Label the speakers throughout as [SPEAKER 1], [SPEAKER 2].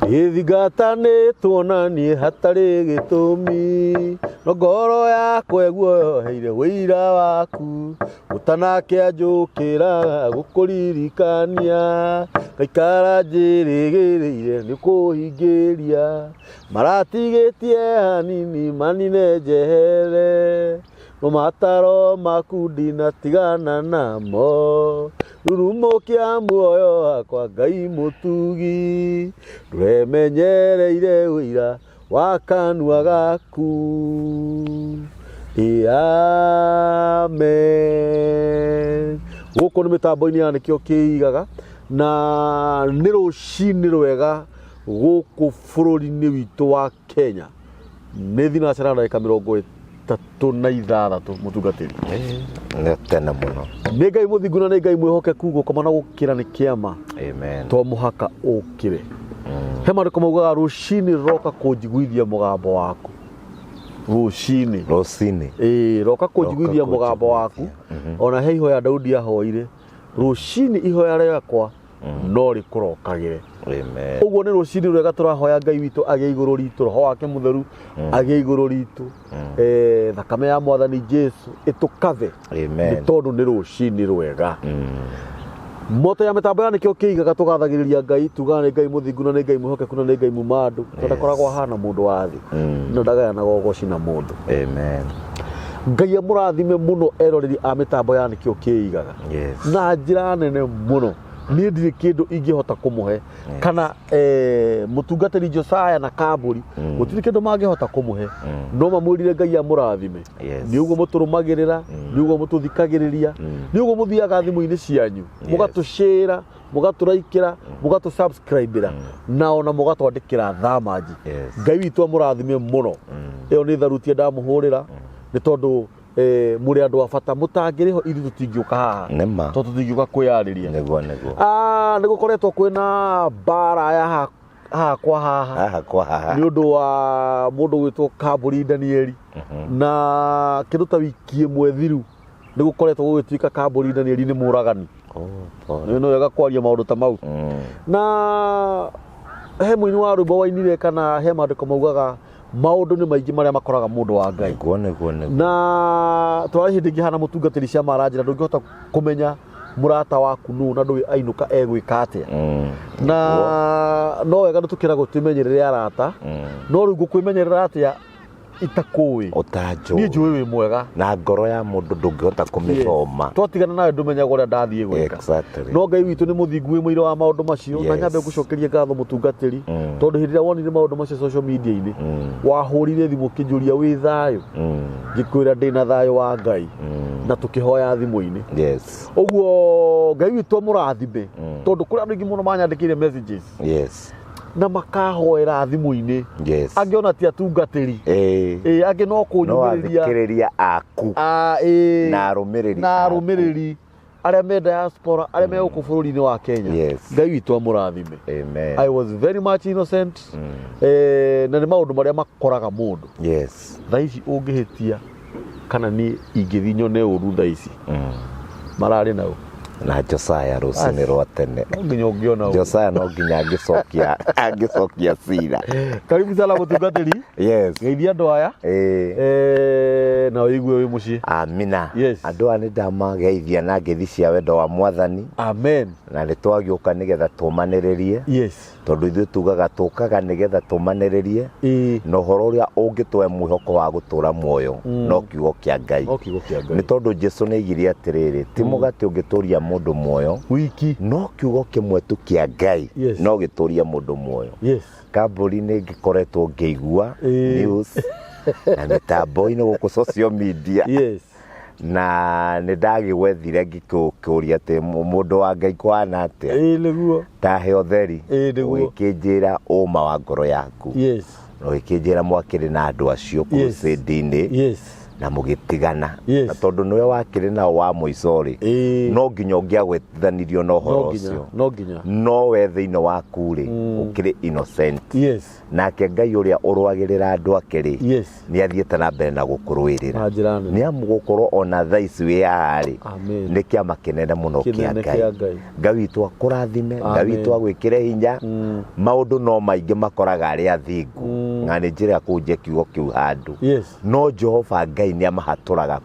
[SPEAKER 1] Gĩthingatanĩtwo na niĩ hatarĩ gĩtũmi, no ngoro yakwa ĩguoyoheire ũira waku. Gũtanakĩa njũkĩraga gũkũririkania, ngaikara njĩrĩgĩrĩire nĩũkũhingĩria. Maratigĩtie hanini manine njehere, no mataro maku ndinatigana namo. Rurumũkia muoyo wakwa Ngai mũtugi, ndũremenyereire ũira wa kanua gaku. Ĩ amen. Gũkũ nĩ mĩtambo-inĩ ya nĩkĩo kĩigaga na nĩ rũcinĩ rwega gũkũ bũrũri-inĩ witũ wa Kenya. Nĩ thinacara na ndagĩka 36 mũtungatĩri.
[SPEAKER 2] Nĩ tene mũno.
[SPEAKER 1] Nĩ Ngai mũthingu na nĩ Ngai mwĩhokeku, gũkoma na gũkĩra nĩ kĩama.
[SPEAKER 2] Amen.
[SPEAKER 1] To mũhaka ũkĩre. He maandĩko maugaga rũcinĩ roka kũnjiguithia mũgambo waku. Rũcinĩ.
[SPEAKER 2] Rũcinĩ.
[SPEAKER 1] Ĩĩ, roka kũnjiguithia mũgambo waku. Ona he ihoya Daudi ahoire, rũcinĩ ihoya rĩakwa no rĩkũrokagĩre.
[SPEAKER 2] Amen.
[SPEAKER 1] Ũguo nĩ rũcinĩ rwega tũrahoya Ngai witũ agĩe igũrũ ritũ, roho wake mũtheru agĩe igũrũ ritũ, thakame ya mwathani Jesu ĩtũkathe nĩ
[SPEAKER 2] Amen.
[SPEAKER 1] tondũ nĩ rũcinĩ rwega. Moto ya mĩtambo ya nĩkĩo kĩigaga tũgathagĩrĩria Ngai, tugaga nĩ Ngai mũthingu na nĩ Ngai mwĩhokeku na nĩ Ngai muma andũ, tondũ ndakoragwo ahana mũndũ wa thĩ na ndagayanaga ũgoci na mũndũ.
[SPEAKER 2] Amen.
[SPEAKER 1] Ngai amũrathime mũno eroreri a mĩtambo ya nĩkĩo kĩigaga.
[SPEAKER 2] Yes.
[SPEAKER 1] Na njĩra nene mũno. Niĩ ndirĩ kĩndũ ingĩhota kũmũhe kana mũtungatĩri Josiah na Kambũri gũtirĩ kĩndũ mangĩhota kũmũhe, no mamwĩrire Ngai amũrathime.
[SPEAKER 2] Yes.
[SPEAKER 1] Nĩ ũguo mũtũrũmagĩrĩra, nĩ ũguo mũtũthikagĩrĩria, nĩ ũguo mũthiaga thimũ-inĩ cianyu mũgatũcĩra, mũgatũraikĩra, mũgatũsubscribĩra na ona mũgatwandĩkĩra thamanji.
[SPEAKER 2] Yes.
[SPEAKER 1] Ngai witũ amũrathime mũno. Ĩyo nĩ tharutia ndamũhũrĩra nĩ tondũ mũrĩ andũ a bata, mũtangĩrĩho ithuĩ tũtingĩũka haha.
[SPEAKER 2] Nĩma.
[SPEAKER 1] Tondũ tũtingĩũka kwĩyarĩria.
[SPEAKER 2] Nĩguo, nĩguo.
[SPEAKER 1] Nĩ gũkoretwo kwĩna mbara ya haha kwa haha.
[SPEAKER 2] Haha kwa haha.
[SPEAKER 1] Nĩ ũndũ wa mũndũ gwĩtwo Kambũri Danieli. Na kĩndũ ta wiki ĩmwe thiru nĩ gũkoretwo gũgĩtuĩka Kambũri Danieli nĩ mũragani.
[SPEAKER 2] Oh, pole.
[SPEAKER 1] Nĩ wega kwaria maũndũ ta mau. Na he mũini wa rwĩmbo wainire kana he maandĩko maugaga maũndũ nĩ maingĩ marĩa makoraga mũndũ wa Ngai.
[SPEAKER 2] Nĩguo, nĩguo, nĩguo.
[SPEAKER 1] Na twarĩ hĩndĩ ĩngĩ hana mũtungatĩri cia maranjĩra, ndũngĩhota kũmenya mũrata waku nũ na ndũĩ ainũka egwĩka atĩa. Na no wega nĩ tũkĩragwo twĩmenyerere arata, no rĩu ngũkwĩmenyerera atĩa itakũĩ?
[SPEAKER 2] Ũtanjũĩ.
[SPEAKER 1] Niĩ njũĩ wĩ mwega.
[SPEAKER 2] Na ngoro ya mũndũ ndũngĩhota kũmĩthoma.
[SPEAKER 1] Twatigana nawe ndũmenyaga ũrĩa ndathiĩ gwĩka.
[SPEAKER 2] Exactly.
[SPEAKER 1] No Ngai witũ nĩ mũthingu wĩ mũira wa maũndũ macio. Na
[SPEAKER 2] Yes.
[SPEAKER 1] nyambe ngũcokerie ngatho mũtungatĩri, tondũ hĩndĩ ĩrĩa wonire maũndũ macio social media-inĩ, wahũrire thimũ ũkĩnjũria wĩ thayũ, ngĩkwĩra ndĩna thayũ wa Ngai, na tũkĩhoya thimũ-inĩ.
[SPEAKER 2] Yes.
[SPEAKER 1] Ũguo Ngai witũ amũrathime, tondũ kũrĩ andũ aingĩ mũno manyandĩkĩire messages.
[SPEAKER 2] Yes.
[SPEAKER 1] Na makahoera thimũ-inĩ.
[SPEAKER 2] Yes.
[SPEAKER 1] Angĩ ona ti atungatĩri.
[SPEAKER 2] Ĩĩ.
[SPEAKER 1] Angĩ no
[SPEAKER 2] No
[SPEAKER 1] kũnyumĩrĩria.
[SPEAKER 2] athikĩrĩria aku.
[SPEAKER 1] Ĩĩ.
[SPEAKER 2] Na arũmĩrĩri
[SPEAKER 1] Na
[SPEAKER 2] aku.
[SPEAKER 1] arũmĩrĩri arĩa me diaspora, arĩa me gũkũ bũrũri-inĩ wa Kenya.
[SPEAKER 2] Yes.
[SPEAKER 1] Ngai witũ amũrathime.
[SPEAKER 2] Amen.
[SPEAKER 1] I was very much innocent. Na nĩ maũndũ marĩa makoraga mũndũ.
[SPEAKER 2] Yes.
[SPEAKER 1] Thaa ici ũngĩhĩtia kana niĩ ingĩthiĩ nyone ũru thaa ici. Mararĩ nao.
[SPEAKER 2] Na Josiah rũcinĩ rwa tene.
[SPEAKER 1] No nginya ũngĩona ũru.
[SPEAKER 2] Josiah no nginya angĩcokia cira.
[SPEAKER 1] Karibu sana mũtungatĩri.
[SPEAKER 2] Yes.
[SPEAKER 1] Geithia andũ aya.
[SPEAKER 2] Ĩĩ.
[SPEAKER 1] Na ũigue wĩ mũciĩ.
[SPEAKER 2] Amina.
[SPEAKER 1] Yes.
[SPEAKER 2] Andũ aya nĩ ndamageithia na ngeithi cia wendo wa Mwathani.
[SPEAKER 1] Amen.
[SPEAKER 2] Na nĩ twagĩũka nĩgetha tũmanĩrĩrie.
[SPEAKER 1] Yes.
[SPEAKER 2] Tondũ ithuĩ tugaga tũkaga nĩgetha tũmanĩrĩrie.
[SPEAKER 1] Ĩĩ.
[SPEAKER 2] Na ũhoro ũrĩa ũngĩtũhe mwĩhoko wa gũtũra muoyo no kiugo kĩa Ngai.
[SPEAKER 1] No kiugo kĩa Ngai.
[SPEAKER 2] Nĩ tondũ Jesu nĩ aigire atĩrĩrĩ, ti mũgate ũngĩtũria mũndũ muoyo
[SPEAKER 1] wiki,
[SPEAKER 2] no kiugo kĩmwe tu kĩa Ngai
[SPEAKER 1] Yes.
[SPEAKER 2] no gĩtũrie mũndũ muoyo.
[SPEAKER 1] Yes.
[SPEAKER 2] Kambũri nĩ ngĩkoretwo ngĩigua
[SPEAKER 1] Ĩĩ.
[SPEAKER 2] news na mĩtambo-inĩ gũkũ social media.
[SPEAKER 1] Yes.
[SPEAKER 2] Na nĩ ndagĩgwethire ngĩkũria atĩ mũndũ wa Ngai kũhana atĩa?
[SPEAKER 1] Ĩĩ, nĩguo.
[SPEAKER 2] Ndahe ũtheri.
[SPEAKER 1] Ĩĩ, nĩguo.
[SPEAKER 2] Ũgĩkĩnjĩra ũma wa ngoro yaku.
[SPEAKER 1] Yes.
[SPEAKER 2] Na ũgĩkĩnjĩra mwakĩrĩ na andũ acio
[SPEAKER 1] Yes.
[SPEAKER 2] crusade-inĩ.
[SPEAKER 1] Yes.
[SPEAKER 2] Na mũgĩtigana.
[SPEAKER 1] Yes.
[SPEAKER 2] Na tondũ nĩwe wakĩrĩ nao wa mũico rĩ, no nginya ũngĩagwetithanirio na ũhoro
[SPEAKER 1] No nginya
[SPEAKER 2] ũcio.
[SPEAKER 1] No nginya.
[SPEAKER 2] No we thĩinĩ waku rĩ, ũkĩrĩ innocent. Nake Ngai ũrĩa ũrũagĩrĩra andũ ake rĩ, nĩ athiĩte na mbere na gũkũrũĩrĩra.
[SPEAKER 1] Na njĩra nene.
[SPEAKER 2] Nĩ amu gũkorwo ona thaa ici wĩ haha rĩ,
[SPEAKER 1] Amen.
[SPEAKER 2] nĩ kĩama kĩnene mũno kĩa
[SPEAKER 1] Kĩnene
[SPEAKER 2] Ngai.
[SPEAKER 1] kĩa Ngai.
[SPEAKER 2] Ngai witũ akũrathime, Ngai
[SPEAKER 1] Amen.
[SPEAKER 2] witũ agwĩkĩre hinya. Maũndũ no maingĩ makoraga arĩa athingu, na nĩ njĩra ya kũhunjia kiugo kĩu handũ. No Jehova Ngai nĩ amahatũraga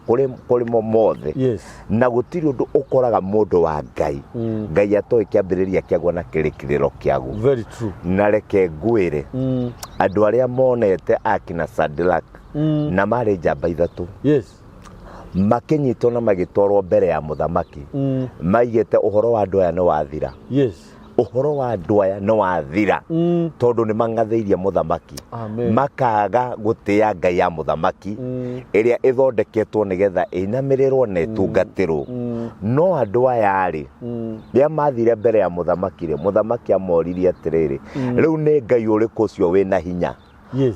[SPEAKER 2] kũrĩ mo mothe. Na gũtirĩ ũndũ ũkoraga mũndũ wa Ngai, Ngai atoĩ kĩambĩrĩria kĩaguo na kĩrĩkĩrĩro kĩaguo.
[SPEAKER 1] Very true.
[SPEAKER 2] Na reke ngwĩre, andũ arĩa monete akina Shadrach na marĩ njamba ithatũ, makĩnyitwo na magĩtwarwo mbere ya mũthamaki, maigĩte ũhoro wa andũ aya nĩ wathira. Ũhoro wa andũ aya nĩ wathira, tondũ nĩ mang'athĩirie mũthamaki.
[SPEAKER 1] Amen.
[SPEAKER 2] Makaga gũtĩĩa Ngai ya mũthamaki, ĩrĩa ĩthondeketwo nĩgetha ĩinamĩrĩrwo na ĩtungatĩrwo. No andũ aya rĩ, rĩrĩa mathire mbere ya mũthamaki rĩ, mũthamaki amoririe atĩrĩrĩ, rĩu nĩ Ngai ũrĩkũ ũcio wĩna hinya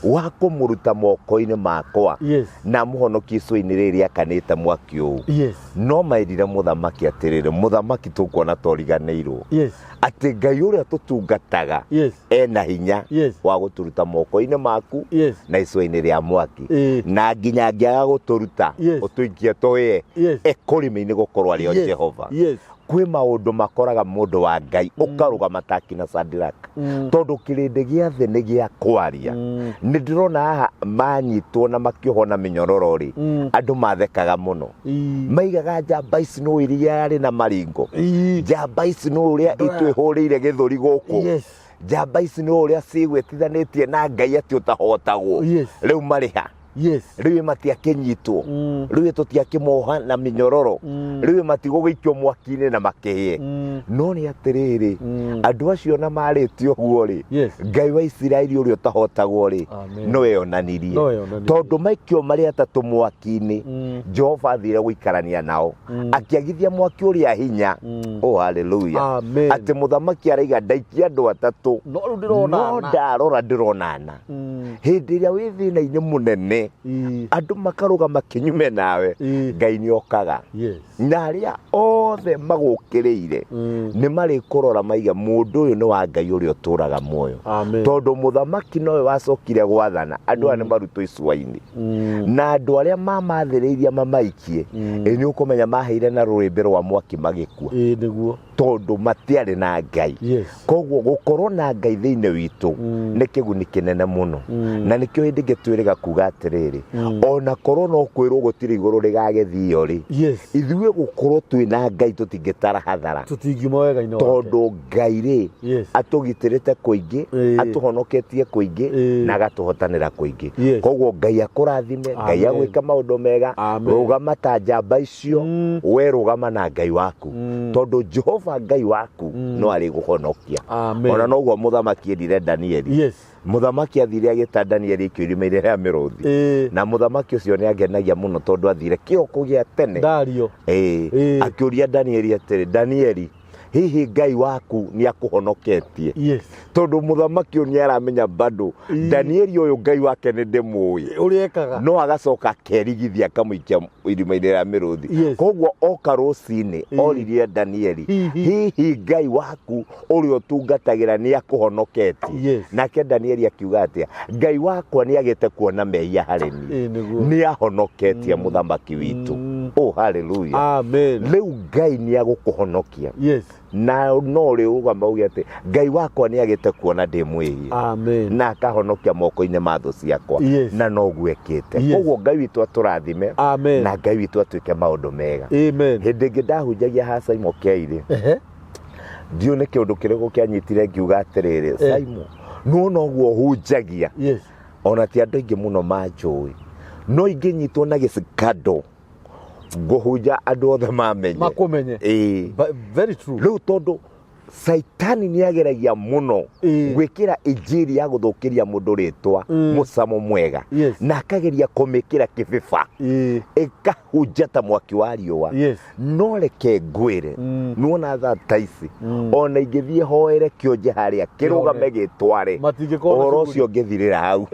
[SPEAKER 2] wa kũmũruta moko-inĩ makwa na amũhonokie icua-inĩ rĩrĩ rĩakanĩte mwaki ũũ? No maĩrire mũthamaki atĩrĩrĩ, mũthamaki, tũkuona toriganĩirwo atĩ Ngai ũrĩa tũtungataga ena hinya wa gũtũruta moko-inĩ maku na icua-inĩ rĩa mwaki, na nginya angĩaga gũtũruta, ũtũikie tũhĩe, ekũrĩme-inĩ gũkorwo arĩ o Jehova. Kwĩ maũndũ makoraga mũndũ wa Ngai, ũkarũgama ta akina Shadrach, tondũ kĩrĩndĩ gĩa thĩ nĩ gĩa kwaria. Nĩ ndĩrona haha manyitwo na makĩohwo na mĩnyororo rĩ, andũ mathekaga mũno, maigaga njamba ici nũ iria yarĩ na maringo, njamba ici nũ ũrĩa itwĩhũrĩire gĩthũri gũkũ, njamba ici nĩ ũrĩa cigwĩtithanĩtie na Ngai atĩ ũtahotagwo. Rĩu marĩ ha? Rĩu matiakĩnyitwo, rĩu tũtiakĩmoha na mĩnyororo, rĩu matigũgĩikio mwaki-inĩ na makĩhĩe. No nĩ atĩrĩrĩ, andũ acio na marĩtie ũguo rĩ, Ngai wa Isiraeli ũrĩa ũtahotagwo rĩ,
[SPEAKER 1] Amen.
[SPEAKER 2] no eyonanirie.
[SPEAKER 1] No eyonanirie.
[SPEAKER 2] Tondũ maikio marĩ atatũ mwaki-inĩ, Jehova athire gũikarania nao, akĩagithia mwaki ũrĩa hinya. Oh, hallelujah.
[SPEAKER 1] Amen.
[SPEAKER 2] Atĩ mũthamaki araiga ndaikia andũ atatũ,
[SPEAKER 1] No rĩu ndĩrona
[SPEAKER 2] no
[SPEAKER 1] ana.
[SPEAKER 2] ndarora ndĩrona ana. Hĩndĩ ĩrĩa wĩ thĩna-inĩ mũnene, andũ makarũgama kĩnyume nawe, Ngai nĩ okaga. Na arĩa othe magũkĩrĩire nĩ marĩkũrora maiga mũndũ ũyũ nĩ wa Ngai ũrĩa ũtũraga muoyo.
[SPEAKER 1] Amen.
[SPEAKER 2] Tondũ mũthamaki nowe wacokire gwathana andũ aya nĩ marutwo icua-inĩ, na andũ arĩa mamathĩrĩirie mamaikie, ĩ nĩ ũkũmenya maheire na rũrĩmbĩ rwa mwaki magĩkua.
[SPEAKER 1] Ĩĩ nĩguo.
[SPEAKER 2] Tondũ matiarĩ na Ngai. Koguo gũkorwo na Ngai thĩinĩ witũ nĩ kĩguni kĩnene mũno, na nĩkĩo hĩndĩ ĩngĩ twĩrĩga kuga atĩrĩrĩ, ona korwo no kwĩrwo gũtirĩ igũrũ rĩgagĩthio rĩ, ithuĩ gũkorwo twĩ na Ngai tũtingĩtara hathara.
[SPEAKER 1] Tũtingiuma wega-inĩ wake.
[SPEAKER 2] Tondũ Ngai rĩ, atũgitĩrĩte kũingĩ, atũhonoketie kũingĩ, na agatũhotanĩra kũingĩ. Koguo Ngai akũrathime, Ngai
[SPEAKER 1] Amen.
[SPEAKER 2] agwĩke maũndũ mega.
[SPEAKER 1] Amen.
[SPEAKER 2] Rũgama ta njamba icio, we rũgama na Ngai waku, tondũ Jehova Ngai waku no arĩgũhonokia.
[SPEAKER 1] Amen.
[SPEAKER 2] Ona noguo mũthamaki endire Danieli. Mũthamaki athire agĩta Danieli ikio irima-inĩ rĩa mĩrũthi. Na mũthamaki ũcio nĩ angenagia mũno tondũ athire kĩroko gĩa tene.
[SPEAKER 1] Dario.
[SPEAKER 2] Akĩũria Danieli atĩrĩ, Danieli, hihi Ngai waku nĩ akũhonoketie? Tondũ mũthamaki ũyũ nĩ aramenya bado Danieli ũyũ Ngai wake nĩ ndĩmũĩ,
[SPEAKER 1] Ũrĩa ekaga.
[SPEAKER 2] No agacoka akerigithia akamũikia irima-inĩ rĩa mĩrũthi. Koguo oka rũcinĩ, oririe Danieli,
[SPEAKER 1] Hihi.
[SPEAKER 2] hihi Ngai waku ũrĩa ũtungatagĩra nĩ akũhonoketie? Nake Danieli akiuga atĩa? Ngai wakwa nĩ agĩte kuona mehia harĩ niĩ.
[SPEAKER 1] Ĩĩ nĩguo.
[SPEAKER 2] Nĩ ahonoketie mũthamaki witũ. Oh, hallelujah.
[SPEAKER 1] Amen.
[SPEAKER 2] Rĩu Ngai nĩ agũkũhonokia. Na no ũrĩũgama uge atĩ Ngai wakwa nĩ agĩte kuona ndĩ mwĩhia,
[SPEAKER 1] Amen.
[SPEAKER 2] na akahonokia moko-inĩ ma thũ ciakwa. Na noguo ekĩte. Koguo Ngai witũ atũrathime.
[SPEAKER 1] Amen.
[SPEAKER 2] Na Ngai witũ atuĩke maũndũ mega.
[SPEAKER 1] Amen.
[SPEAKER 2] Hĩndĩ ĩngĩ ndahunjagia haha Simon Keirĩ, ndiũ nĩ kĩũndũ kĩrĩkũ kĩanyitire ngiuga atĩrĩrĩ, Simon, nĩwona ũguo hunjagia, ona ti andũ aingĩ mũno manjũĩ, no ingĩnyitwo na gĩcikando ngũhunja andũ othe mamenye.
[SPEAKER 1] Makũmenye.
[SPEAKER 2] Ĩĩ.
[SPEAKER 1] Very true.
[SPEAKER 2] Rĩu tondũ Saitani nĩ ageragia mũno gwĩkĩra injiri ya gũthũkĩria mũndũ rĩtwa mũcamo mwega, na akageria kũmĩkĩra kĩbĩba, ĩkahunja ta mwaki wa riũa. No reke ngwĩre, nĩwona thaa ta ici, ona ingĩthiĩ hoere kĩonje harĩa kĩrũgame gĩtware,
[SPEAKER 1] Matingĩkorwo na
[SPEAKER 2] ũhoro
[SPEAKER 1] shughuli.
[SPEAKER 2] ũcio ũngĩthirĩra hau.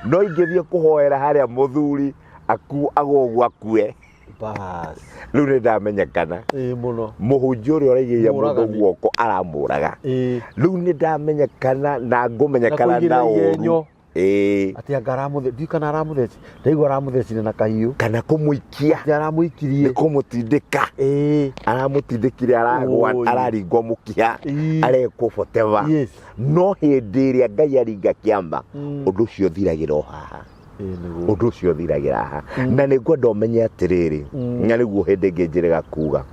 [SPEAKER 2] No ingĩthiĩ kũhoera harĩa mũthuri Aku agwo ũguo akue.
[SPEAKER 1] Bas.
[SPEAKER 2] Rĩu nĩ ndamenyekana.
[SPEAKER 1] Ĩĩ mũno.
[SPEAKER 2] Mũhunjia ũrĩa ũraigĩrĩra mũndũ
[SPEAKER 1] Mũragani.
[SPEAKER 2] guoko aramũraga.
[SPEAKER 1] Ĩĩ.
[SPEAKER 2] Rĩu nĩ ndamenyekana na ngũmenyekana
[SPEAKER 1] Na
[SPEAKER 2] na
[SPEAKER 1] kũigĩrĩra
[SPEAKER 2] ũru.
[SPEAKER 1] igenyo.
[SPEAKER 2] Ĩĩ.
[SPEAKER 1] Atĩ anga aramũthe ndiũ kana aramũtheci ndaigua aramũthecire na kahiũ.
[SPEAKER 2] Kana kũmũikia.
[SPEAKER 1] Atĩ aramũikirie.
[SPEAKER 2] Nĩ kũmũtindĩka.
[SPEAKER 1] Ĩĩ.
[SPEAKER 2] Aramũtindĩkire aragwa
[SPEAKER 1] Oi.
[SPEAKER 2] araringwo mũkiha.
[SPEAKER 1] Ĩĩ.
[SPEAKER 2] Arekwo whatever.
[SPEAKER 1] Yes.
[SPEAKER 2] No hĩndĩ ĩrĩa Ngai aringa kĩama,
[SPEAKER 1] Mm.
[SPEAKER 2] ũndũ ũcio ũthiragĩra o haha.
[SPEAKER 1] Ĩĩ nĩguo.
[SPEAKER 2] Ũndũ ũcio ũthiragĩra haha. Na nĩ ngwenda ũmenye atĩrĩrĩ, na nĩguo hĩndĩ ĩngĩ njĩrĩga kuga,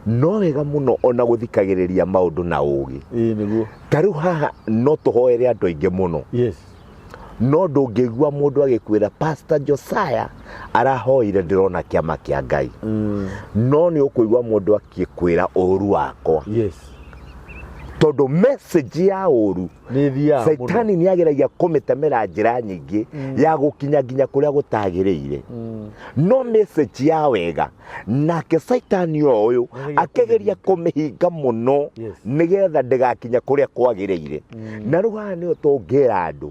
[SPEAKER 2] no wega mũno ona gũthikagĩrĩria maũndũ na ũgĩ.
[SPEAKER 1] Ĩĩ nĩguo.
[SPEAKER 2] Ta rĩu haha no tũhoere andũ aingĩ mũno.
[SPEAKER 1] Yes.
[SPEAKER 2] No ndũngĩigua mũndũ agĩkwĩra Pastor Josiah arahoire ndĩrona kĩama kĩa Ngai. No nĩ ũkũigua mũndũ akĩkwĩra ũru wakwa.
[SPEAKER 1] Yes.
[SPEAKER 2] Tondũ message ya ũru
[SPEAKER 1] Nĩ ĩthiaga mũno.
[SPEAKER 2] Caitani nĩ ageragia kũmĩtemera njĩra nyingĩ ya gũkinya nginya kũrĩa gũtagĩrĩire. No message ya wega nake Caitani o ũyũ
[SPEAKER 1] Nĩageria
[SPEAKER 2] akĩgeria kũmĩhinga mũno
[SPEAKER 1] Yes.
[SPEAKER 2] nĩgetha ndĩgakinya kũrĩa kwagĩrĩire. Na rĩu haha nĩho tũngĩra andũ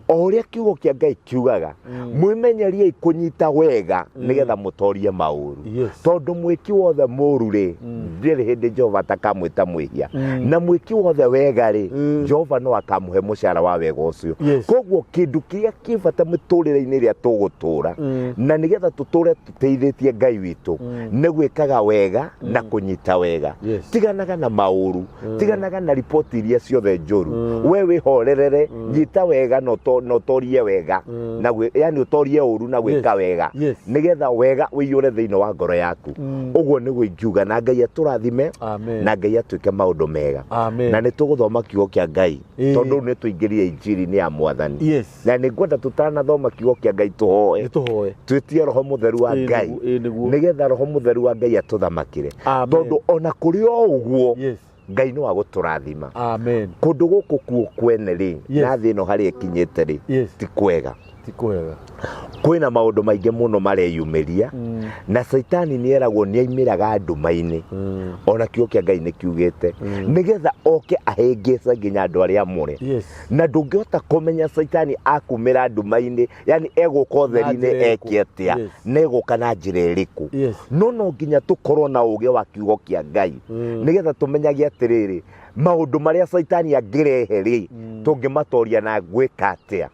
[SPEAKER 2] o ũrĩa kiugo kĩa Ngai kiugaga, mwĩmenyeriei kũnyita wega nĩgetha mũtorie maũru.
[SPEAKER 1] Yes.
[SPEAKER 2] Tondũ mwĩki wothe mũru rĩ, ndĩrĩ hĩndĩ Jehova atakamwĩta mwĩhia. Na mwĩki wothe wega rĩ, Jehova no akamũhe mũcara wa wega ũcio.
[SPEAKER 1] Yes.
[SPEAKER 2] Koguo kĩndũ kĩrĩa kĩ bata mĩtũrĩre-inĩ ĩrĩa tũgũtũra, na nĩgetha tũtũre tũteithĩtie Ngai witũ, nĩ gwĩkaga wega na kũnyita wega.
[SPEAKER 1] Yes.
[SPEAKER 2] Tiganaga na maũru, tiganaga na riboti iria ciothe njũru. We wĩhorerere, nyita wega na ũtorie wega. Na yani ũtorie ũru na gwĩka wega.
[SPEAKER 1] Yes.
[SPEAKER 2] Nĩgetha wega ũiyũre thĩinĩ wa ngoro yaku. Ũguo nĩguo ingiuga, na Ngai atũrathime.
[SPEAKER 1] Amen.
[SPEAKER 2] Na Ngai atuĩke maũndũ mega.
[SPEAKER 1] Amen.
[SPEAKER 2] Na nĩ tũgũthoma kiugo kĩa Ngai.
[SPEAKER 1] Ĩĩ.
[SPEAKER 2] Tondũ rĩu nĩ tũingĩrire injiri-inĩ ya Mwathani.
[SPEAKER 1] Yes.
[SPEAKER 2] Na nĩ ngwenda tũtanathoma kiugo kĩa Ngai tũhoe.
[SPEAKER 1] Nĩ tũhoe.
[SPEAKER 2] Twĩtie Roho Mũtheru wa
[SPEAKER 1] Ĩĩ
[SPEAKER 2] Ngai.
[SPEAKER 1] nĩguo, ĩĩ nĩguo.
[SPEAKER 2] Nĩgetha Roho Mũtheru wa Ngai atũthamakĩre.
[SPEAKER 1] Amen.
[SPEAKER 2] Tondũ ona kũrĩ o ũguo,
[SPEAKER 1] Yes.
[SPEAKER 2] Ngai nĩ wa gũtũrathima.
[SPEAKER 1] Amen.
[SPEAKER 2] Kũndũ gũkũ kuo kwene rĩ,
[SPEAKER 1] Yes.
[SPEAKER 2] na thĩ ĩno harĩa ĩkinyĩte rĩ,
[SPEAKER 1] Yes.
[SPEAKER 2] ti kwega.
[SPEAKER 1] Ti kwega.
[SPEAKER 2] Kwĩna maũndũ maingĩ mũno mareyumĩria, na Caitani nĩ eragwo nĩ aimĩraga nduma-inĩ. Ona kiugo kĩa Ngai nĩ kiugĩte. Nĩgetha oke ahĩngĩce nginya andũ arĩa amũre.
[SPEAKER 1] Yes.
[SPEAKER 2] Na ndũngĩhota kũmenya Caitani akumĩra nduma-inĩ, yani egũka ũtheri-inĩ
[SPEAKER 1] Na njĩra ĩrĩkũ?
[SPEAKER 2] eke atĩa,
[SPEAKER 1] Yes.
[SPEAKER 2] na egũka na njĩra ĩrĩkũ.
[SPEAKER 1] Yes.
[SPEAKER 2] No no nginya tũkorwo na ũgĩ wa kiugo kĩa Ngai. Nĩgetha tũmenyage atĩrĩrĩ, maũndũ marĩa Caitani angĩrehe rĩ, tũngĩmatoria na gwĩka atĩa.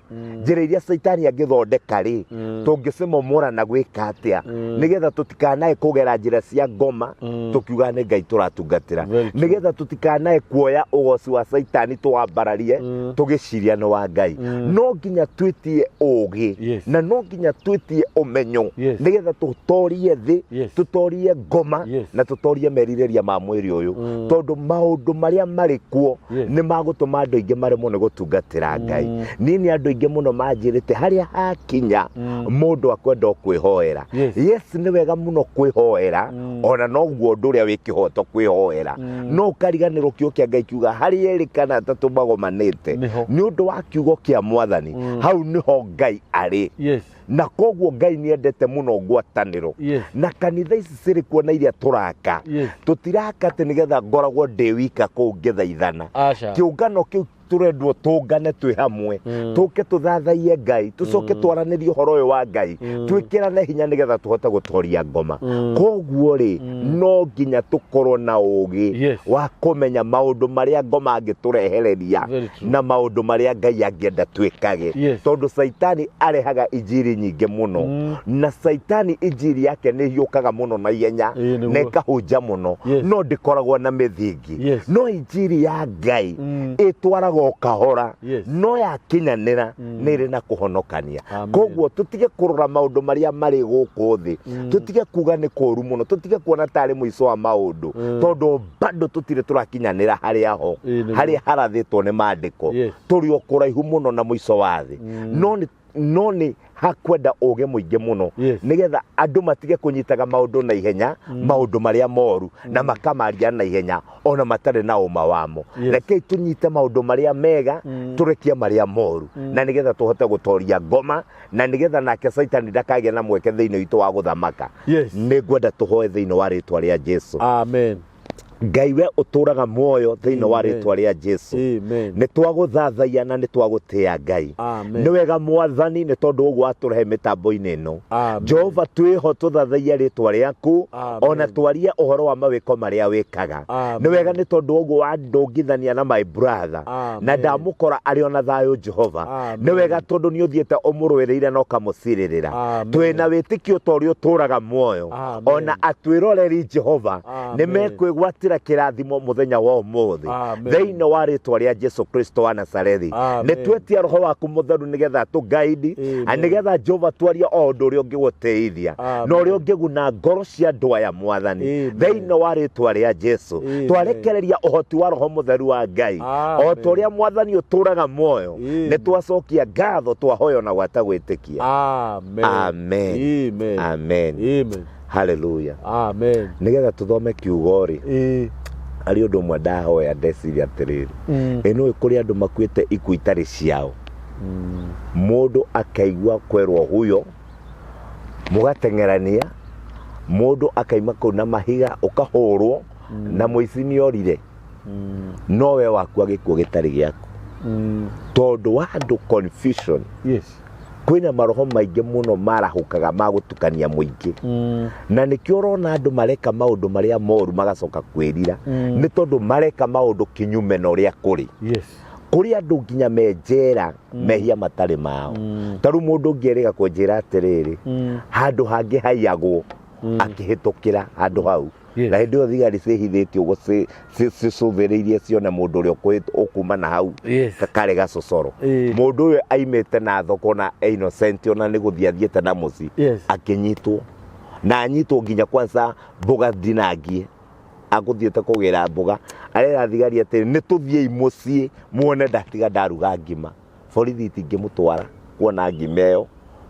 [SPEAKER 2] Njĩra iria Caitani angĩthondeka rĩ, tũngĩcimomora na gwĩka atĩa. Nĩgetha tũtikanae kũgera njĩra cia ngoma, tũkiuga nĩ Ngai tũratungatĩra.
[SPEAKER 1] Very true.
[SPEAKER 2] Nĩgetha tũtikanae kuoya ũgoci wa Caitani tũwambararie, tũgĩciria nĩ wa Ngai. No nginya twĩtie ũgĩ,
[SPEAKER 1] Yes.
[SPEAKER 2] na no nginya twĩtie ũmenyo,
[SPEAKER 1] Yes.
[SPEAKER 2] nĩgetha tũtorie thĩ,
[SPEAKER 1] Yes.
[SPEAKER 2] tũtorie ngoma,
[SPEAKER 1] Yes.
[SPEAKER 2] na tũtorie merirĩria ma mwĩrĩ ũyũ. Tondũ maũndũ marĩa marĩ kuo
[SPEAKER 1] Yes.
[SPEAKER 2] nĩ magũtũma andũ aingĩ maremwo nĩ gũtungatĩra Ngai. Niĩ nĩ andũ aingĩ mũno manjĩrĩte harĩa hakinya mũndũ akwenda o kwĩhoera.
[SPEAKER 1] Yes.
[SPEAKER 2] Yes, nĩ wega mũno kwĩhoera, ona noguo ũndũ ũrĩa wĩ kĩhoto kwĩhoera. No ũkariganĩrwo kiugo kĩa Ngai kiuga harĩ erĩ kana atatũ magomanĩte
[SPEAKER 1] Nĩho.
[SPEAKER 2] nĩ ũndũ wa kiugo kĩa Mwathani, hau nĩho Ngai arĩ.
[SPEAKER 1] Yes.
[SPEAKER 2] Na koguo Ngai nĩ endete mũno ngwatanĩro.
[SPEAKER 1] Yes.
[SPEAKER 2] Na kanitha ici cirĩ kuo na iria tũraka.
[SPEAKER 1] Yes.
[SPEAKER 2] Tũtiraka atĩ nĩgetha ngoragwo ndĩ wika kũu ngĩthaithana.
[SPEAKER 1] Aca.
[SPEAKER 2] Kĩũngano kĩu tũrendwo tũngane twĩ hamwe, tũke tũthathaiye Ngai, tũcoke twaranĩrie ũhoro ũyũ wa Ngai, twĩkĩrane hinya nĩgetha tũhote gũtoria ngoma. Koguo rĩ, no nginya tũkorwo na ũgĩ
[SPEAKER 1] Yes.
[SPEAKER 2] wa kũmenya maũndũ marĩa ngoma angĩtũrehereria
[SPEAKER 1] Very true.
[SPEAKER 2] na maũndũ marĩa Ngai angĩenda twĩkage.
[SPEAKER 1] Yes.
[SPEAKER 2] Tondũ Caitani arehaga injiri nyingĩ mũno, na Caitani injiri yake nĩ hiũkaga mũno na ihenya,
[SPEAKER 1] Ĩĩ, nĩguo.
[SPEAKER 2] na ĩkahunja mũno,
[SPEAKER 1] Yes.
[SPEAKER 2] no ndĩkoragwo na mĩthingi.
[SPEAKER 1] Yes.
[SPEAKER 2] No injiri ya Ngai ĩtwaraga o kahora,
[SPEAKER 1] Yes.
[SPEAKER 2] no yakinyanĩra nĩ ĩrĩ na kũhonokania.
[SPEAKER 1] Amen.
[SPEAKER 2] Koguo tũtige kũrora maũndũ marĩa marĩ gũkũ thĩ, tũtige kuga nĩ kũru mũno, tũtige kuona tarĩ mũico wa maũndũ, tondũ bado tũtirĩ tũrakinyanĩra harĩa ho,
[SPEAKER 1] Ĩĩ, nĩguo.
[SPEAKER 2] harĩa harathĩtwo nĩ maandĩko.
[SPEAKER 1] Yes.
[SPEAKER 2] Tũrĩ o kũraihu mũno na mũico wa thĩ. No nĩ hakwenda ũgĩ mũingĩ mũno,
[SPEAKER 1] Yes.
[SPEAKER 2] nĩgetha andũ matige kũnyitaga maũndũ na ihenya, maũndũ marĩa moru, na makamaria na ihenya ona matarĩ na ũma wamo.
[SPEAKER 1] Yes.
[SPEAKER 2] Rekei tũnyite maũndũ marĩa mega, tũrekie marĩa moru, na nĩgetha tũhote gũtoria ngoma, na nĩgetha nake Caitani ndakagĩe na mweke thĩinĩ witũ wa gũthamaka.
[SPEAKER 1] Yes.
[SPEAKER 2] Nĩ ngwenda tũhoe thĩinĩ wa rĩtwa rĩa Jesu.
[SPEAKER 1] Amen.
[SPEAKER 2] Ngai we ũtũraga muoyo thĩinĩ wa
[SPEAKER 1] Amen.
[SPEAKER 2] rĩtwa rĩa Jesu.
[SPEAKER 1] Amen.
[SPEAKER 2] Nĩ twagũthathaiya na nĩ twagũtĩĩa Ngai.
[SPEAKER 1] Amen.
[SPEAKER 2] Nĩ wega Mwathani nĩ tondũ ũguo watũrehe mĩtambo-inĩ ĩno.
[SPEAKER 1] Amen.
[SPEAKER 2] Jehova twĩho tũthathaiye rĩtwa rĩaku
[SPEAKER 1] Amen.
[SPEAKER 2] ona twarie ũhoro wa mawĩko marĩa wĩkaga.
[SPEAKER 1] Amen.
[SPEAKER 2] Nĩ wega nĩ tondũ ũguo wandũngithania na my brother
[SPEAKER 1] Amen.
[SPEAKER 2] na ndamũkora arĩ ona thayũ Jehova.
[SPEAKER 1] Amen.
[SPEAKER 2] Nĩ wega tondũ nĩ ũthiĩte ũmũrũĩrĩire na ũkamũcirĩrĩra.
[SPEAKER 1] Amen.
[SPEAKER 2] Twĩna wĩtĩkio ta ũrĩa ũtũraga muoyo
[SPEAKER 1] Amen.
[SPEAKER 2] ona atwĩroreri Jehova nĩ
[SPEAKER 1] Amen.
[SPEAKER 2] mekwĩgwatĩra kĩrathimo mũthenya wa ũmũthĩ
[SPEAKER 1] Amen.
[SPEAKER 2] thĩinĩ wa rĩtwa rĩa Jesu Kristo wa Nazarethi.
[SPEAKER 1] Amen.
[SPEAKER 2] Nĩ twetia roho waku mũtheru nĩgetha tũgaidi
[SPEAKER 1] Amen.
[SPEAKER 2] nĩgetha Jehova twarie o ũndũ ũrĩa ũngĩgũtĩithia
[SPEAKER 1] Amen.
[SPEAKER 2] na ũrĩa ũngĩguna ngoro cia andũ aya Mwathani
[SPEAKER 1] Amen.
[SPEAKER 2] thĩinĩ wa rĩtwa rĩa Jesu.
[SPEAKER 1] Amen.
[SPEAKER 2] Twarekereria ũhoti wa roho mũtheru wa Ngai
[SPEAKER 1] Amen.
[SPEAKER 2] o ta ũrĩa Mwathani ũtũraga muoyo.
[SPEAKER 1] Amen.
[SPEAKER 2] Nĩ twacokia ngatho twahoyo na gwata gwĩtĩkia.
[SPEAKER 1] Amen.
[SPEAKER 2] Amen.
[SPEAKER 1] Amen.
[SPEAKER 2] Amen.
[SPEAKER 1] Amen.
[SPEAKER 2] Hallelujah.
[SPEAKER 1] Amen.
[SPEAKER 2] Nĩgetha tũthome kiugo rĩ,
[SPEAKER 1] Ĩĩ.
[SPEAKER 2] harĩ ũndũ ũmwe ndahoya ndeciria atĩrĩrĩ, ĩ nĩũĩ kũrĩ andũ makuĩte ikuũ itarĩ ciao, mũndũ akaigua kwerwo huyo, mũgateng'erania, mũndũ akaima kũu na mahiga, ũkahũrwo, na mũici nĩ orire, no we wakua gĩkuũ gĩtarĩ gĩaku, tondũ wa andũ confusion.
[SPEAKER 1] Yes.
[SPEAKER 2] Kwĩna maroho maingĩ mũno marahũkaga ma gũtukania mũingĩ, na nĩkĩo ũrona andũ mareka maũndũ marĩa moru magacoka kwĩrira, nĩ tondũ mareka maũndũ kinyume na ũrĩa kũrĩ.
[SPEAKER 1] Yes.
[SPEAKER 2] Kũrĩ andũ nginya me njera mehia matarĩ mao. Ta rĩu mũndũ ũngĩ erĩga kũnjĩra atĩrĩrĩ, handũ hangĩ haiyagwo akĩhĩtũkĩra handũ hau.
[SPEAKER 1] Yes.
[SPEAKER 2] Na hĩndĩ ĩyo thigari ciĩhithĩte ũguo cicũthĩrĩirie cione mũndũ ũrĩa ũkuma na hau.
[SPEAKER 1] Yes.
[SPEAKER 2] Karĩ gacocoro.
[SPEAKER 1] Ĩĩ.
[SPEAKER 2] Mũndũ ũyũ aimĩte na thoko na innocent ona nĩ gũthiĩ athiĩte na mũciĩ.
[SPEAKER 1] Yes.
[SPEAKER 2] Akĩnyitwo na anyitwo nginya kwanza mboga ndinangie agũthiĩte kũgĩra mboga arera thigari atĩ nĩ tũthiĩi mũciĩ muone ndatiga ndaruga ngima. Borithi itingĩmũtwara kuona ngima ĩyo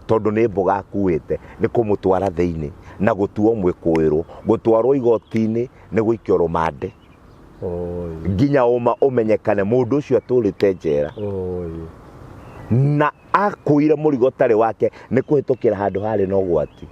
[SPEAKER 2] tondũ nĩ mboga akuĩte, nĩ kũmũtwara thĩinĩ na gũtuo mwĩkũĩrwo, gũtwarwo igoti-inĩ nĩ gũikio rũmande
[SPEAKER 1] Oi.
[SPEAKER 2] nginya ũma ũmenyekane mũndũ ũcio atũrĩte njera
[SPEAKER 1] Oi.
[SPEAKER 2] na akuire mũrigo ũtarĩ wake nĩ kũhĩtũkĩra handũ harĩ na ũgwati.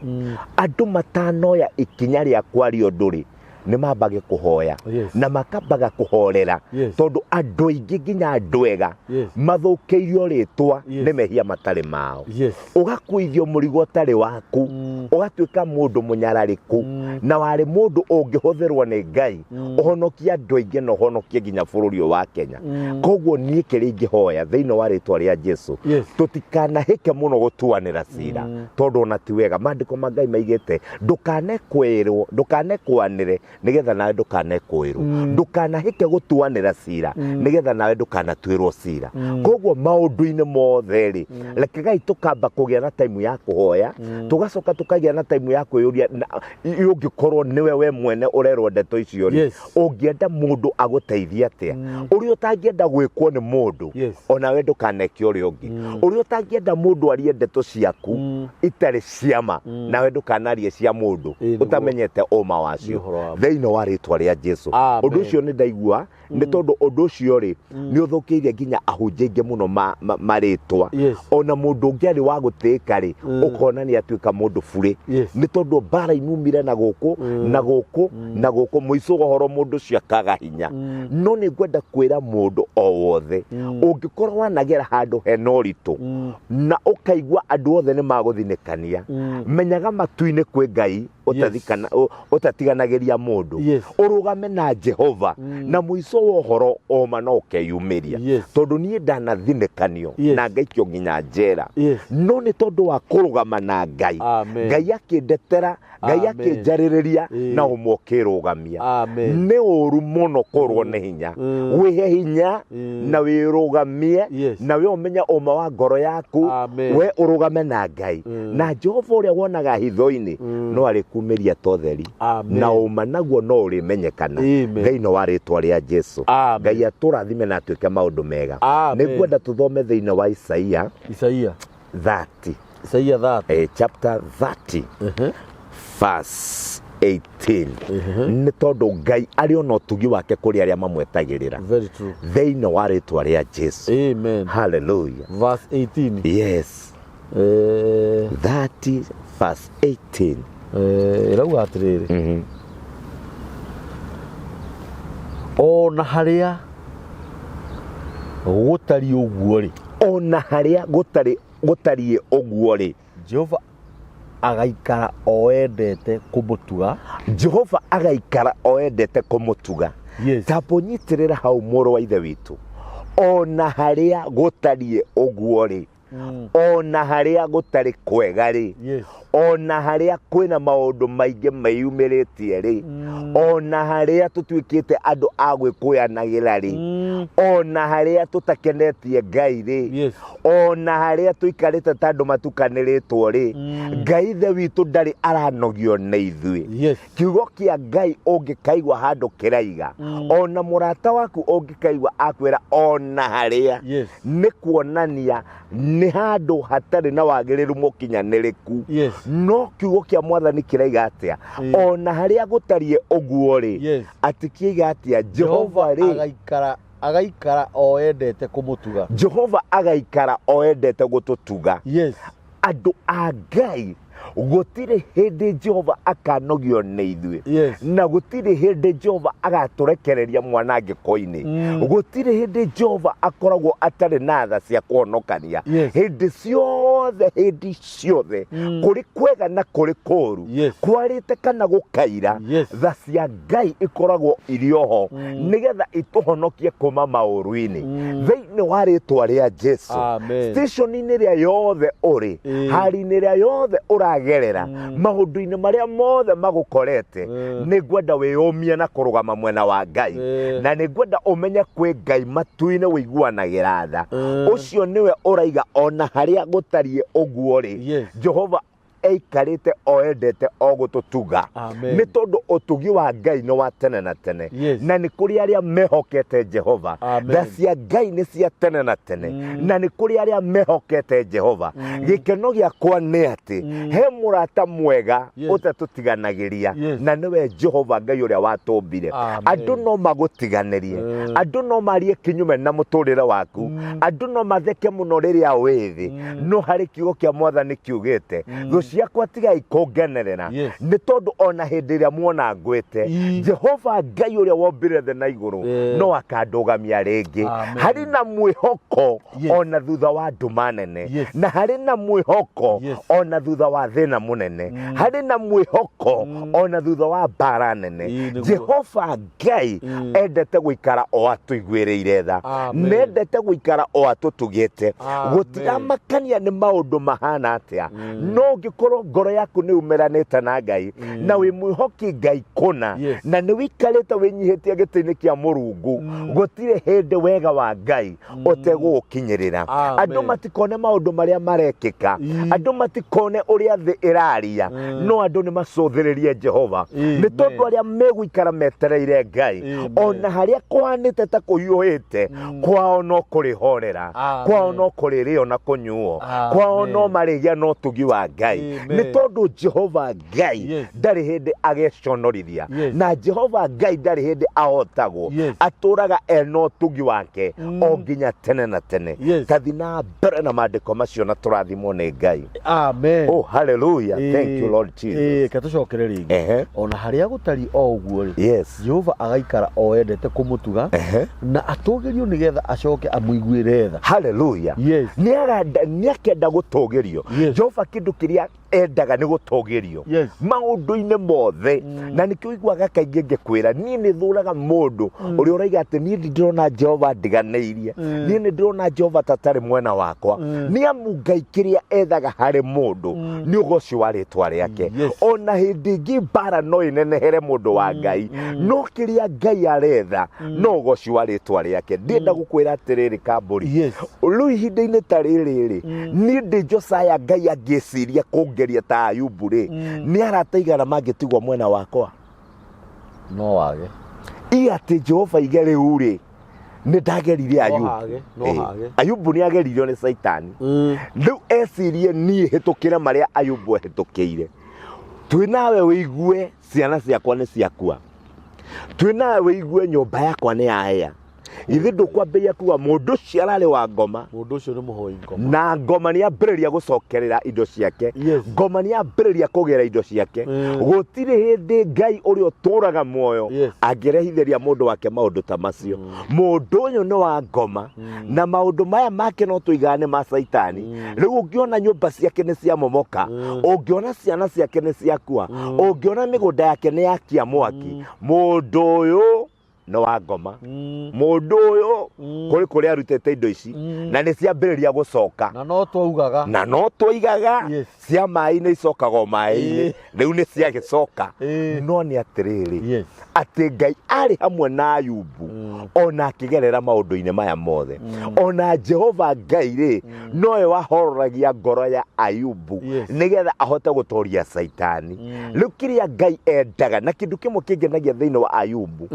[SPEAKER 2] Andũ matanoya ikinya rĩa kwaria ũndũ rĩ, nĩ mambage kũhoya.
[SPEAKER 1] Yes.
[SPEAKER 2] Na makambaga kũhorera.
[SPEAKER 1] Yes.
[SPEAKER 2] Tondũ andũ aingĩ nginya andũ ega
[SPEAKER 1] Yes.
[SPEAKER 2] mathũkĩirio rĩtwa
[SPEAKER 1] Yes.
[SPEAKER 2] nĩ mehia matarĩ mao.
[SPEAKER 1] Yes.
[SPEAKER 2] Ũgakuithio mũrigo ũtarĩ waku, ũgatuĩka mũndũ mũnyararĩku, na warĩ mũndũ ũngĩhũthĩrwo nĩ Ngai ũhonokie andũ aingĩ na ũhonokie nginya bũrũri ũyũ wa Kenya. Koguo niĩ kĩrĩa ingĩhoya thĩinĩ wa rĩtwa rĩa Jesu,
[SPEAKER 1] Yes.
[SPEAKER 2] tũtikanahĩke mũno gũtuanĩra cira, tondũ ona ti wega. Maandĩko ma Ngai maigĩte ndũkanekwĩrwo, ndũkanekwanĩre nĩgetha nawe ndũkanekwĩrwo, ndũkanahĩke gũtuanĩra cira nĩgetha nawe ndũkanatuĩrwo cira. Koguo maũndũ-inĩ mothe rĩ, rekegai tũkamba kũgĩa na time ya kũhoya, tũgacoka tũkagĩa na time ya kwĩyũria, ũngĩkorwo nĩwe we mwene ũrerwo ndeto icio rĩ,
[SPEAKER 1] Yes.
[SPEAKER 2] ũngĩenda mũndũ agũteithie atĩa? Ũrĩa ũtangĩenda gwĩkwo nĩ mũndũ,
[SPEAKER 1] Yes.
[SPEAKER 2] onawe ndũkaneke ũrĩa ũngĩ. Ũrĩa ũtangĩenda mũndũ arie ndeto ciaku itarĩ ciama, nawe ndũkanarie cia mũndũ
[SPEAKER 1] Ĩĩ, nĩguo.
[SPEAKER 2] ũtamenyete ũma wacio.
[SPEAKER 1] Nĩ ũhoro wa ma.
[SPEAKER 2] Thĩinĩ wa rĩtwa rĩa Jesu.
[SPEAKER 1] Amen.
[SPEAKER 2] Ũndũ ũcio nĩ ndaigua, nĩ tondũ ũndũ ũcio rĩ, nĩ ũthũkĩirie nginya ahunjia aingĩ mũno marĩtwa.
[SPEAKER 1] Yes.
[SPEAKER 2] Ona mũndũ ũngĩ arĩ wa gũtĩĩka rĩ, ũkona nĩ atuĩka mũndũ burĩ.
[SPEAKER 1] Yes.
[SPEAKER 2] Nĩ tondũ mbara imumire na gũkũ, na gũkũ, na gũkũ, mũico wa ũhoro mũndũ ũcio akaga hinya. No nĩ ngwenda kwĩra mũndũ o wothe, ũngĩkorwo wanagera handũ hena ũritũ, na ũkaigua andũ othe nĩ magũthinĩkania, menyaga matu-inĩ kwĩ Ngai ũtatiganagĩria mũndũ.
[SPEAKER 1] Yes.
[SPEAKER 2] Ũrũgame na Jehova, na mũico wa ũhoro oma no ũkeyumĩria.
[SPEAKER 1] Yes.
[SPEAKER 2] Tondũ niĩ ndanathinĩkanio
[SPEAKER 1] Yes.
[SPEAKER 2] na ngaikio nginya njera.
[SPEAKER 1] Yes.
[SPEAKER 2] No nĩ tondũ wa kũrũgama na Ngai.
[SPEAKER 1] Amen.
[SPEAKER 2] Ngai akĩndetera, Ngai
[SPEAKER 1] Amen.
[SPEAKER 2] akĩnjarĩrĩria,
[SPEAKER 1] Ĩĩ.
[SPEAKER 2] na ũmwe ũkĩrũgamia.
[SPEAKER 1] Amen.
[SPEAKER 2] Nĩ ũru mũno kũrwo nĩ hinya. Wĩhe hinya na wĩrũgamie,
[SPEAKER 1] Yes.
[SPEAKER 2] na we ũmenye ũma wa ngoro yaku.
[SPEAKER 1] Amen.
[SPEAKER 2] We ũrũgame na Ngai. Na Jehova ũrĩa wonaga hitho-inĩ no arĩkumĩria ta ũtheri.
[SPEAKER 1] Amen.
[SPEAKER 2] Na ũma naguo no ũrĩmenyekana
[SPEAKER 1] Amen.
[SPEAKER 2] thĩinĩ wa rĩtwa rĩa Jesu.
[SPEAKER 1] Amen.
[SPEAKER 2] Ngai atũrathime na atuĩke maũndũ mega.
[SPEAKER 1] Amen.
[SPEAKER 2] Nĩngwenda tũthome thĩinĩ wa Isaia
[SPEAKER 1] Isaia.
[SPEAKER 2] 30.
[SPEAKER 1] Isaia 30.
[SPEAKER 2] Chapter 30. Verse 18. Nĩ tondũ Ngai arĩ ona ũtugi wake kũrĩ arĩa mamwetagĩrĩra.
[SPEAKER 1] Very true.
[SPEAKER 2] Thĩinĩ wa rĩtwa rĩa Jesu.
[SPEAKER 1] Amen.
[SPEAKER 2] Hallelujah.
[SPEAKER 1] Verse 18.
[SPEAKER 2] Yes. 30 verse 18.
[SPEAKER 1] Ĩrauga atĩrĩrĩ. Ona harĩa gũtariĩ ũguo rĩ,
[SPEAKER 2] Ona harĩa gũtarĩ gũtariĩ ũguo rĩ,
[SPEAKER 1] Jehova agaikara o endete kũmũtuga.
[SPEAKER 2] Jehova agaikara o endete kũmũtuga.
[SPEAKER 1] Yes.
[SPEAKER 2] Tambũnyitĩrĩra hau, mũrũ wa ithe witũ. Ona harĩa gũtariĩ ũguo rĩ, ona harĩa gũtarĩ kwega rĩ, ona harĩa kwĩna maũndũ maingĩ meyumĩrĩtie rĩ, ona harĩa tũtuĩkĩte andũ a gwĩkũyanagĩra rĩ, ona harĩa tũtakenetie Ngai rĩ, ona harĩa tũikarĩte ta andũ matukanĩrĩtwo rĩ, Ngai ithe witũ ndarĩ aranogio nĩ ithuĩ. Kiugo kĩa Ngai ũngĩkaigua handũ kĩraiga, ona mũrata waku ũngĩkaigua akwĩra ona harĩa, nĩ kuonania nĩ handũ hatarĩ na wagĩrĩru mũkinyanĩrĩku. No kiugo kĩa Mwathani kĩraiga atĩa? Ona harĩa gũtariĩ ũguo rĩ, atĩ kĩiga atĩa? Jehova rĩ,
[SPEAKER 1] Agaikara o endete kũmũtuga.
[SPEAKER 2] Jehova agaikara o endete gũtũtuga. Andũ a Ngai, gũtirĩ hĩndĩ Jehova akanogio nĩ ithuĩ, na gũtirĩ hĩndĩ Jehova agatũrekereria mwanangĩko-inĩ. Gũtirĩ hĩndĩ Jehova akoragwo atarĩ na tha cia kũhonokania. Hĩndĩ ciothe, hĩndĩ ciothe, kũrĩ kwega na kũrĩ kũũru, kwarĩte kana gũkaira, tha cia Ngai ikoragwo irĩ oho nĩgetha itũhonokie kuma maũru-inĩ, thĩinĩ wa rĩtwa rĩa Jesu.
[SPEAKER 1] Amen.
[SPEAKER 2] Station-inĩ ĩrĩa yothe ũrĩ, hari-inĩ ĩrĩa yothe ũragerera, maũndũ-inĩ marĩa mothe magũkorete, nĩ ngwenda wĩyũmie na kũrũgama mwena wa Ngai, na nĩ ngwenda ũmenye kwĩ Ngai matu-inĩ wĩiguanagĩra tha. Ũcio nĩwe ũraiga ona harĩa gũtariĩ ũguo rĩ, Jehova eikarĩte o endete o gũtũtuga.
[SPEAKER 1] Amen.
[SPEAKER 2] Nĩ tondũ ũtugi wa Ngai nĩ wa tene na tene, na nĩ kũrĩ arĩa mehokete Jehova.
[SPEAKER 1] Amen.
[SPEAKER 2] Tha cia Ngai nĩ cia tene na tene, na nĩ kũrĩ arĩa mehokete Jehova. Gĩkeno gĩakwa nĩ atĩ he mũrata mwega ũtatũtiganagĩria, na nĩwe Jehova Ngai ũrĩa watũmbire.
[SPEAKER 1] Amen.
[SPEAKER 2] Andũ no magũtiganĩrie, andũ no marie kinyume na mũtũrĩre waku, andũ no matheke mũno rĩrĩa wĩ thĩ, no harĩ kiugo kĩa Mwathani kiugĩte, thũ ciakwa tigai kũngenerera, nĩ tondũ ona hĩndĩ ĩrĩa muona ngwĩte, Jehova Ngai ũrĩa wombire thĩ na igũrũ no akandũgamia rĩngĩ.
[SPEAKER 1] Amen.
[SPEAKER 2] Harĩ na mwĩhoko ona thutha wa nduma nene, na harĩ na mwĩhoko ona thutha wa thĩna mũnene, harĩ na mwĩhoko ona thutha wa mbara nene.
[SPEAKER 1] Ii, nĩguo.
[SPEAKER 2] Jehova Ngai endete gũikara o atũiguĩrĩire tha.
[SPEAKER 1] Amen.
[SPEAKER 2] Nendete gũikara o atũtugĩte.
[SPEAKER 1] Amen.
[SPEAKER 2] Gũtiramakania nĩ maũndũ mahana atĩa, no ũngĩkorwo ngoro yaku nĩ umeranĩte na Ngai, na wĩ mwĩhoki Ngai kũna, na nĩ wĩikarĩte wĩnyihĩtie gĩtĩ-inĩ kĩa Mũrungu, gũtirĩ hĩndĩ wega wa Ngai ũtegũgũkinyĩrĩra.
[SPEAKER 1] Amen.
[SPEAKER 2] Andũ matikone maũndũ marĩa marekĩka, andũ matikone ũrĩa thĩ ĩraria, no andũ nĩ macũthĩrĩrie Jehova, nĩ tondũ arĩa megũikara metereire Ngai, ona harĩa kũhanĩte ta kũhiũhĩte, kwao no kũrĩhorera,
[SPEAKER 1] Amen.
[SPEAKER 2] kwao no kũrĩrĩo na kũnyuo, kwao no
[SPEAKER 1] Amen.
[SPEAKER 2] marĩgĩa na ũtugi wa Ngai,
[SPEAKER 1] Amen.
[SPEAKER 2] nĩ tondũ Jehova Ngai ndarĩ hĩndĩ ageconorithia, na Jehova Ngai ndarĩ hĩndĩ ahotagwo. Atũraga ena ũtugi wake o nginya tene na tene. Tathi na mbere na maandĩko macio na tũrathimwo nĩ Ngai.
[SPEAKER 1] Amen.
[SPEAKER 2] Oh, hallelujah. Thank you, Lord Jesus.
[SPEAKER 1] Reke tũcokere rĩngĩ. Ona harĩa gũtariĩ o ũguo rĩ, Jehova agaikara o endete kũmũtuga, na atũgĩrio nĩgetha acoke amũiguĩre tha.
[SPEAKER 2] Hallelujah. Nĩ akenda gũtũgĩrio. Jehova kĩndũ kĩrĩa endaga nĩ gũtũgĩrio maũndũ-inĩ mothe, na nĩkĩo ũiguaga kaingĩ ngĩkwĩra niĩ nĩ thũraga mũndũ ũrĩa ũraiga atĩ niĩ ndĩrona Jehova ndiganĩirie, niĩ nĩ ndĩrona Jehova tatarĩ mwena wakwa. Nĩ amu Ngai kĩrĩa ethaga harĩ mũndũ nĩ ũgoci wa rĩtwa rĩake. Ona hĩndĩ ĩngĩ mbara no ĩnenehere mũndũ wa Ngai, no kĩrĩa Ngai aretha no ũgoci wa rĩtwa rĩake. Ndienda gũkwĩra atĩrĩrĩ, Kambũri, rĩu ihinda-inĩ ta rĩrĩ rĩ, niĩ ndĩ Josiah, Ngai angĩciria kũngeria ta Ayubu rĩ, nĩ arata igana mangĩtigwo mwena wakwa?
[SPEAKER 1] No wage.
[SPEAKER 2] I atĩ Jehova ige rĩu rĩ, nĩ ndageririe
[SPEAKER 1] No
[SPEAKER 2] Ayubu.
[SPEAKER 1] hage, no hage.
[SPEAKER 2] Ayubu nĩ ageririo nĩ Caitani. Rĩu ecirie niĩ hĩtũkĩre marĩa Ayubu ahĩtũkĩire. Twĩ nawe wĩigue ciana ciakwa nĩ ciakua, twĩ nawe wĩigue nyũmba yakwa nĩ yahĩa. Githĩ ndũkwambĩrĩria kuga mũndũ ũcio ararĩ wa ngoma?
[SPEAKER 1] Mũndũ ũcio nĩ mũhoi ngoma.
[SPEAKER 2] Na ngoma nĩ ambĩrĩria gũcokerera indo ciake. Ngoma nĩ ambĩrĩria kũgĩra indo ciake. Gũtirĩ hĩndĩ Ngai ũrĩa ũtũraga muoyo angĩrehithĩria mũndũ wake maũndũ ta macio. Mũndũ ũyũ nĩ wa ngoma, na maũndũ maya make no tũigaga nĩ ma Caitani. Rĩu ũngĩona nyũmba ciake nĩ ciamomoka, ũngĩona ciana ciake nĩ ciakua, ũngĩona mĩgũnda yake nĩ yakia mwaki, mũndũ ũyũ nĩ wa ngoma. Mũndũ ũyũ kũrĩ kũrĩa arutĩte indo ici, na nĩ ciambĩrĩria gũcoka.
[SPEAKER 1] Na no twaugaga.
[SPEAKER 2] Na no twoigaga. Cia maĩ-inĩ icokaga o maĩ-inĩ. Rĩu nĩ ciagĩcoka. No nĩ atĩrĩrĩ, atĩ Ngai arĩ hamwe na Ayubu, ona akĩgerera maũndũ-inĩ maya mothe. Ona Jehova Ngai rĩ, nowe wahororagia ngoro ya Ayubu nĩgetha ahote gũtoria Caitani. Rĩu kĩrĩa Ngai endaga, na kĩndũ kĩmwe kĩngenagia thĩinĩ wa Ayubu,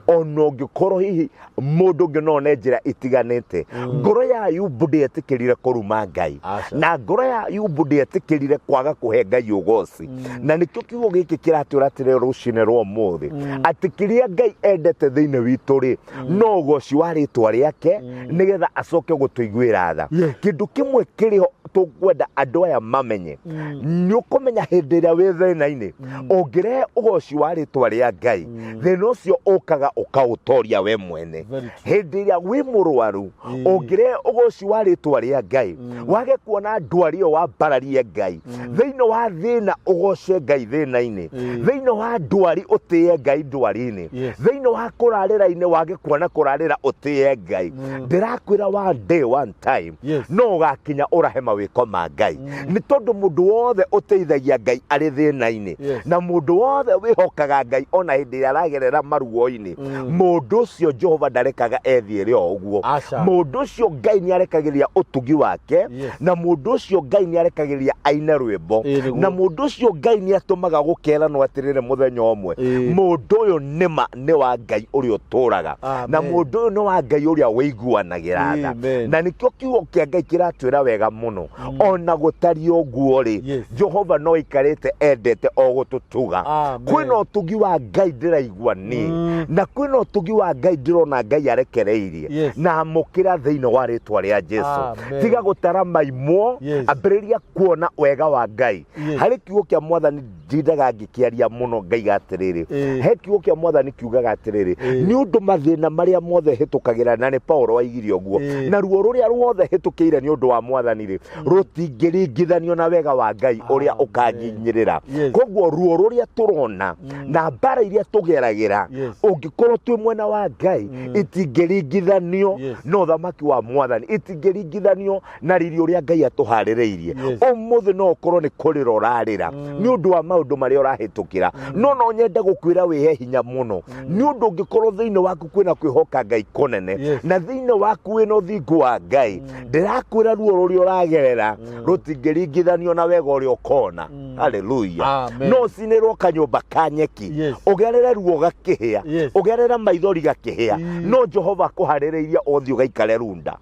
[SPEAKER 2] ona ũngĩkorwo hihi mũndũ ũngĩ no one njĩra itiganĩte, ngoro ya Ayubu ndĩetĩkĩrire kũruma Ngai.
[SPEAKER 1] Aca.
[SPEAKER 2] Na ngoro ya Ayubu ndĩetĩkĩrire kwaga kũhe Ngai ũgoci. Na nĩkĩo kiugo gĩkĩ kĩratwĩra atĩrĩ rũcinĩ rwa ũmũthĩ, atĩ kĩrĩa Ngai endete thĩinĩ witũ rĩ, no ũgoci wa rĩtwa rĩake, nĩgetha acoke gũtũiguĩra tha. Kĩndũ kĩmwe kĩrĩho tũkwenda andũ aya mamenye, nĩ ũkũmenya hĩndĩ ĩrĩa wĩ thĩna-inĩ, ũngĩrehe ũgoci wa rĩtwa rĩa Ngai, thĩna ũcio ũkaga ũkaũtoria we mwene.
[SPEAKER 1] Very true.
[SPEAKER 2] Hĩndĩ ĩrĩa wĩ mũrwaru, ũngĩrehe ũgoci wa rĩtwa rĩa Ngai, wage kuona ndwari ĩyo wambararie Ngai thĩinĩ wa thĩna, ũgoce Ngai thĩna-inĩ, thĩinĩ wa ndwari ũtĩe Ngai ndwari-inĩ, thĩinĩ wa kũrarĩra-inĩ wage kuona kũrarĩra ũtĩe Ngai. Ndĩrakwĩra one day, one time, no ũgakinya ũrahe mawĩko ma Ngai, nĩ tondũ mũndũ wothe ũteithagia Ngai arĩ thĩna-inĩ, na mũndũ wothe wĩhokaga Ngai ona hĩndĩ ĩrĩa aragerera maruo-inĩ, mũndũ ũcio Jehova ndarekaga ethiĩre o ũguo.
[SPEAKER 1] Aca.
[SPEAKER 2] Mũndũ ũcio Ngai nĩ arekagĩria ũtugi wake, na mũndũ ũcio Ngai nĩ arekagĩria aine rwĩmbo,
[SPEAKER 1] Ĩĩ, nĩguo.
[SPEAKER 2] na mũndũ ũcio Ngai nĩ atũmaga gũkeranwo atĩrĩrĩ mũthenya ũmwe, mũndũ ũyũ nĩma nĩ wa Ngai ũrĩa ũtũraga, na
[SPEAKER 1] Amen.
[SPEAKER 2] mũndũ ũyũ nĩ wa Ngai ũrĩa wĩiguanagĩra tha.
[SPEAKER 1] Amen.
[SPEAKER 2] Na nĩkĩo kiugo kĩa Ngai kĩratwĩra wega mũno, ona gũtariĩ ũguo rĩ, Jehova no aikarĩte endete o gũtũtuga.
[SPEAKER 1] Amen.
[SPEAKER 2] Kwĩna ũtugi wa Ngai ndĩraigua niĩ, na kwĩna ũtugi wa Ngai ndĩrona Ngai arekereirie. Na amũkĩra thĩinĩ wa rĩtwa rĩa Jesu.
[SPEAKER 1] Amen.
[SPEAKER 2] Tiga gũtara maimwo, ambĩrĩria kuona wega wa Ngai. Harĩ kiugo kĩa Mwathani ndindaga ngĩkĩaria mũno, ngaiga atĩrĩrĩ, he kiugo kĩa Mwathani kiugaga atĩrĩrĩ, nĩ ũndũ mathĩna marĩa mothe hĩtũkagĩra, na nĩ Paulo waigire ũguo, na ruo rũrĩa ruothe hĩtũkĩire nĩ ũndũ wa Mwathani rĩ, rũtingĩringithanio na wega wa Ngai ũrĩa
[SPEAKER 1] Amen.
[SPEAKER 2] ũkanginyĩrĩra.
[SPEAKER 1] Yes.
[SPEAKER 2] Koguo ruo rũrĩa tũrona na mbara iria tũgeragĩra, ũngĩkorwo twĩ mwena wa Ngai, itingĩringithanio na ũthamaki wa Mwathani, itingĩringithanio na riri ũrĩa Ngai atũharĩrĩirie. Ũmũthĩ no ũkorwo nĩ kũrĩra ũrarĩra nĩ ũndũ wa maũndũ marĩa ũrahĩtũkĩra, no nyende gũkwĩra wĩhe hinya mũno, nĩ ũndũ ũngĩkorwo thĩinĩ waku kwĩna kwĩhoka Ngai kũnene, na thĩinĩ waku wĩna ũthingu wa Ngai, ndĩrakwĩra ruo rũrĩa ũragerera rũtingĩringithanio na wega ũrĩa ũkona. Haleluya.
[SPEAKER 1] Amen.
[SPEAKER 2] No ũcinĩrwo kanyũmba ka nyeki, ũgerere ruo gakĩhĩa, ũgerere maithori gakĩhĩa, no Jehova akũharĩrĩirie ũthiĩ ũgaikare runda.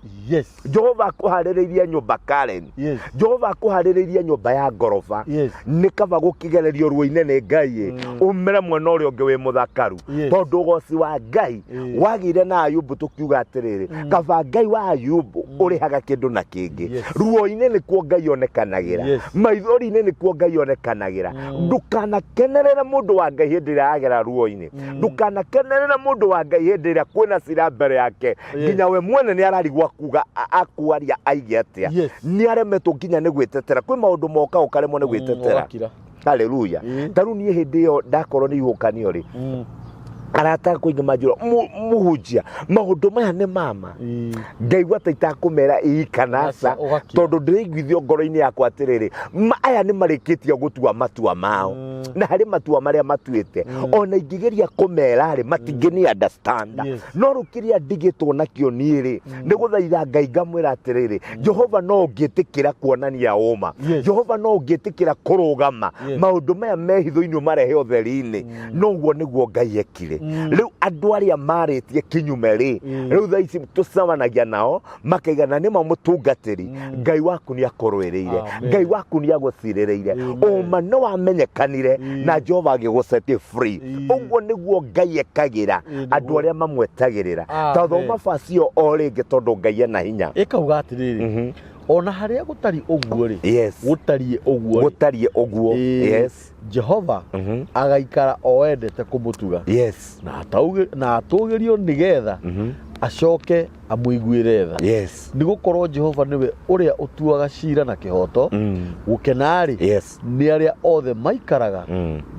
[SPEAKER 2] Jehova akũharĩrĩirie nyũmba Karen. Jehova akũharĩrĩirie nyũmba ya ngoroba. Nĩ kaba gũkĩgererio ruo-inĩ nĩ Ngai ĩ, umĩre mwena ũrĩa ũngĩ wĩ mũthakaru, tondũ ũgoci wa Ngai wagĩire na Ayubu. Tũkiuga atĩrĩrĩ, kaba Ngai wa Ayubu ũrĩhaga kĩndũ na kĩngĩ. Ruo-inĩ nĩkuo Ngai onekanagĩra, maithori-inĩ nĩkuo Ngai onekanagĩra. Ndũkanakenerere mũndũ wa Ngai hĩndĩ ĩrĩa agera ruo-inĩ, ndũkanakenerere mũndũ wa Ngai hĩndĩ ĩrĩa kwĩna cira mbere yake, nginya we mwene nĩ ararigwo akuga akwaria aige atĩa, nĩ aremetwo nginya nĩ gwĩtetera. Kwĩ maũndũ moka ũkaremwo nĩ gwĩtetera.
[SPEAKER 1] Ũgakira.
[SPEAKER 2] Haleluya. Ta rĩu niĩ hĩndĩ ĩyo ndakorwo nĩ ihuhũkanio rĩ, arata akwa aingĩ manjĩra, mũhunjia, maũndũ maya nĩ mama. Ngaigua ta itakũmera ĩĩ kana aca,
[SPEAKER 1] Aca, ũgakira.
[SPEAKER 2] tondũ ndĩraiguithio ngoro-inĩ yakwa atĩrĩrĩ, aya nĩ marĩkĩtie gũtua matua mao, na harĩ matua marĩa matuĩte, ona ingĩgeria kũmera rĩ, matingĩni understand. No rĩu kĩrĩa ndigĩtwo nakĩo niĩ rĩ, nĩ gũthaitha Ngai ngamwĩra atĩrĩrĩ, Jehova no ũngĩtĩkĩra kuonania ũma, Jehova no ũngĩtĩkĩra kũrũgama, maũndũ maya me hitho-inĩ ũmarehe ũtheri-inĩ. Noguo nĩguo Ngai ekire. Rĩu andũ arĩa marĩtie kinyume rĩ, rĩu thaa ici tũcemanagia nao makaiga na nĩma mũtungatĩri, Ngai waku nĩ akũrũĩrĩire.
[SPEAKER 1] Amen.
[SPEAKER 2] Ngai waku nĩ agũcirĩrĩire.
[SPEAKER 1] Amen.
[SPEAKER 2] Ũma nĩ wamenyekanire na Jehova agĩgũceti free. Ũguo nĩguo Ngai ekagĩra andũ arĩa mamwetagĩrĩra. Ta
[SPEAKER 1] Amen.
[SPEAKER 2] thoma bacio o rĩngĩ tondũ Ngai ena hinya.
[SPEAKER 1] Ĩkauga atĩrĩrĩ, ona harĩa gũtari ũguo rĩ,
[SPEAKER 2] Yes.
[SPEAKER 1] gũtariĩ ũguo rĩ,
[SPEAKER 2] Gũtariĩ ũguo.
[SPEAKER 1] Ĩĩ,
[SPEAKER 2] Yes.
[SPEAKER 1] Jehova agaikara o endete kũmũtuga na atũgĩrio nĩgetha acoke amũiguĩre tha.
[SPEAKER 2] Yes.
[SPEAKER 1] Nĩ gũkorwo Jehova nĩwe ũrĩa ũtuaga cira na kĩhooto, gũkena-rĩ,
[SPEAKER 2] Yes.
[SPEAKER 1] nĩ arĩa othe maikaraga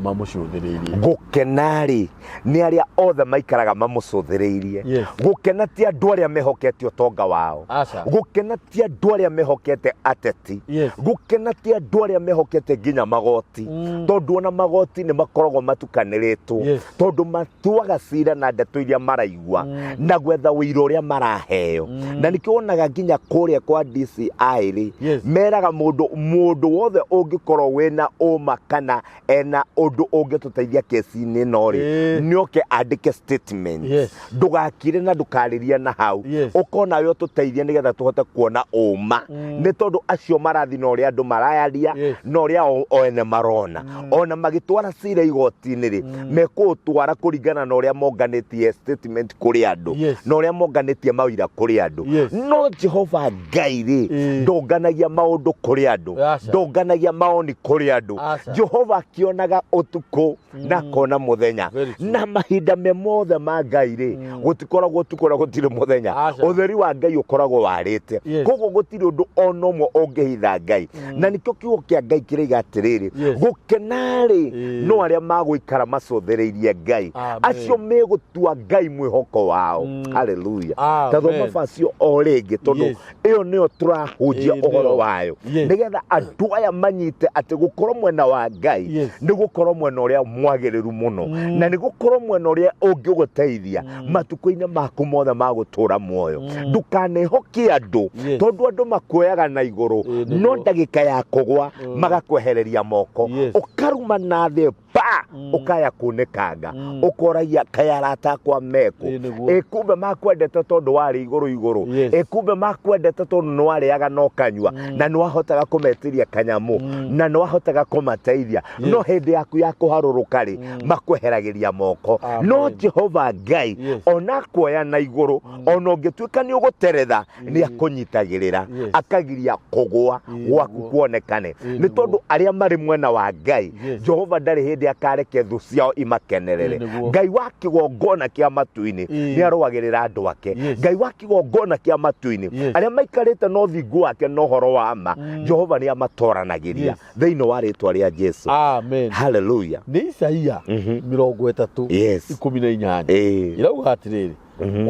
[SPEAKER 1] mamũcũthĩrĩirie.
[SPEAKER 2] Gũkena-rĩ, nĩ arĩa othe maikaraga mamũcũthĩrĩirie.
[SPEAKER 1] Yes.
[SPEAKER 2] Gũkena ti andũ arĩa mehokete ũtonga wao.
[SPEAKER 1] Aca.
[SPEAKER 2] Gũkena ti andũ arĩa mehokete ateti.
[SPEAKER 1] Yes.
[SPEAKER 2] Gũkena ti andũ arĩa mehokete nginya magoti, tondũ ona magoti nĩ makoragwo matukanĩrĩtwo.
[SPEAKER 1] Yes.
[SPEAKER 2] Tondũ matuaga cira na ndeto iria maraigua na gwetha ũira ũrĩa maraheo, na nĩkĩo wonaga nginya kũrĩa kwa DCI rĩ,
[SPEAKER 1] Yes.
[SPEAKER 2] meraga mũndũ wothe ũngĩkorwo wĩna ũma kana ena ũndũ ũngĩtũteithia kesi-inĩ ĩno rĩ, nĩ oke andĩke statement.
[SPEAKER 1] Yes.
[SPEAKER 2] Ndũgakire na ndũkarĩrie na hau.
[SPEAKER 1] Yes.
[SPEAKER 2] Ũkona we ũtũteithie nĩgetha tũhote kuona ũma, nĩ tondũ acio marathi na ũrĩa andũ marayaria
[SPEAKER 1] Yes.
[SPEAKER 2] na ũrĩa o ene marona. Ona magĩtwara cira igoti-inĩ rĩ, mekũũtwara kũringana na ũrĩa monganĩtie statement kũrĩ andũ
[SPEAKER 1] Yes.
[SPEAKER 2] na ũrĩa monganĩtie mawira kũrĩ andũ.
[SPEAKER 1] Yes.
[SPEAKER 2] No Jehova Ngai rĩ, ndonganagia maũndũ kũrĩ andũ,
[SPEAKER 1] Aca.
[SPEAKER 2] ndonganagia maoni kũrĩ andũ.
[SPEAKER 1] Aca.
[SPEAKER 2] Jehova akĩonaga ũtukũ na akona mũthenya.
[SPEAKER 1] Very true.
[SPEAKER 2] Na mahinda me mothe ma Ngai rĩ, gũtikoragwo ũtukũ na gũtirĩ mũthenya.
[SPEAKER 1] Aca.
[SPEAKER 2] Ũtheri wa Ngai ũkoragwo warĩte.
[SPEAKER 1] Yes.
[SPEAKER 2] Koguo gũtirĩ ũndũ ona ũmwe ũngĩhitha Ngai, na nĩkĩo kiugo kĩa Ngai kĩraiga atĩrĩrĩ,
[SPEAKER 1] Yes.
[SPEAKER 2] gũkena-rĩ, no arĩa magũikara macũthĩrĩirie Ngai,
[SPEAKER 1] Amen.
[SPEAKER 2] acio megũtua Ngai mwĩhoko wao. Haleluya.
[SPEAKER 1] Amen.
[SPEAKER 2] Ta thoma bacio o rĩngĩ tondũ
[SPEAKER 1] Yes.
[SPEAKER 2] ĩyo nĩyo tũrahunjia
[SPEAKER 1] Ĩĩ,
[SPEAKER 2] ũhoro
[SPEAKER 1] nĩyo.
[SPEAKER 2] wayo,
[SPEAKER 1] Yes.
[SPEAKER 2] nĩgetha andũ aya manyite atĩ gũkorwo mwena wa Ngai
[SPEAKER 1] Yes.
[SPEAKER 2] nĩ gũkorwo mwena ũrĩa mwagĩrĩru mũno, na nĩ gũkorwo mwena ũrĩa ũngĩgũteithia matukũ-inĩ maku mothe ma gũtũra muoyo. Ndũkanehoke andũ,
[SPEAKER 1] Yes.
[SPEAKER 2] tondũ andũ makuoyaga na igũrũ,
[SPEAKER 1] Ĩĩ, nĩguo.
[SPEAKER 2] no ndagĩka ya kũgwa magakwehereria moko,
[SPEAKER 1] Yes.
[SPEAKER 2] ũkaruma na thĩ pa, ũkaya kunĩkanga, ũkoragia kaĩ arata akwa mekũ?
[SPEAKER 1] Ĩĩ, nĩguo.
[SPEAKER 2] Ĩ kumbe makwendete tondũ warĩ igũrũ igũrũ.
[SPEAKER 1] Yes.
[SPEAKER 2] Ĩ kumbe makwendete tondũ nĩ warĩaga na ũkanyua, na nĩ wahotaga kũmetĩria kanyamũ, na nĩ wahotaga kũmateithia, no hĩndĩ yaku ya kũharũrũka rĩ, makweheragĩria moko.
[SPEAKER 1] Amen.
[SPEAKER 2] No Jehova Ngai,
[SPEAKER 1] Yes.
[SPEAKER 2] ona kuoya na igũrũ, ona ũngĩtuĩka nĩ ũgũteretha, nĩ akũnyitagĩrĩra,
[SPEAKER 1] Yes.
[SPEAKER 2] akagiria kũgũa
[SPEAKER 1] Ĩĩ,
[SPEAKER 2] gwaku
[SPEAKER 1] nĩguo.
[SPEAKER 2] kuonekane,
[SPEAKER 1] Ĩĩ,
[SPEAKER 2] nĩ
[SPEAKER 1] nĩguo.
[SPEAKER 2] tondũ arĩa marĩ mwena wa Ngai,
[SPEAKER 1] Yes.
[SPEAKER 2] Jehova ndarĩ hĩndĩ akareke thũ ciao imakenerere.
[SPEAKER 1] Ĩĩ, nĩguo.
[SPEAKER 2] Ngai wa kĩgongona kĩa matu-inĩ
[SPEAKER 1] Ĩĩ.
[SPEAKER 2] nĩ arũagĩrĩra andũ ake.
[SPEAKER 1] Yes.
[SPEAKER 2] Ngai wa kĩgongona kĩa matu-inĩ,
[SPEAKER 1] Yes.
[SPEAKER 2] arĩa maikarĩte na ũthingu wake na ũhoro wa ma, Jehova nĩ amatoranagĩria
[SPEAKER 1] Yes.
[SPEAKER 2] thĩinĩ wa rĩtwa rĩa Jesu.
[SPEAKER 1] Amen.
[SPEAKER 2] Haleluya.
[SPEAKER 1] Nĩ Isaia 38
[SPEAKER 2] Yes.
[SPEAKER 1] 18.
[SPEAKER 2] Ĩĩ.
[SPEAKER 1] Irauga atĩrĩrĩ,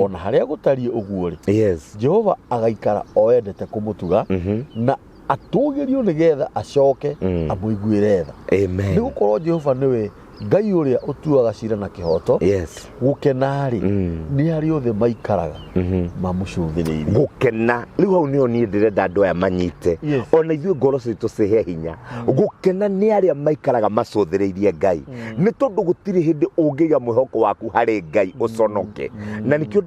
[SPEAKER 1] ona harĩa gũtariĩ ũguo rĩ,
[SPEAKER 2] Yes.
[SPEAKER 1] Jehova agaikara o endete kũmũtuga, na atũgĩrio nĩgetha acoke amũiguĩre tha.
[SPEAKER 2] Amen.
[SPEAKER 1] Nĩ gũkorwo Jehova nĩwe Ngai ũrĩa ũtuaga cira na kĩhooto,
[SPEAKER 2] Yes.
[SPEAKER 1] gũkena-rĩ, nĩ arĩa othe maikaraga mamũcũthĩrĩirie.
[SPEAKER 2] Gũkena rĩu hau nĩho niĩ ndĩrenda andũ aya manyite.
[SPEAKER 1] Yes.
[SPEAKER 2] Ona ithuĩ ngoro citũ cihe hinya. Gũkena nĩ arĩa maikaraga macũthĩrĩirie Ngai, nĩ tondũ gũtirĩ hĩndĩ ũngĩiga mwĩhoko waku harĩ Ngai ũconoke. Na nĩkĩo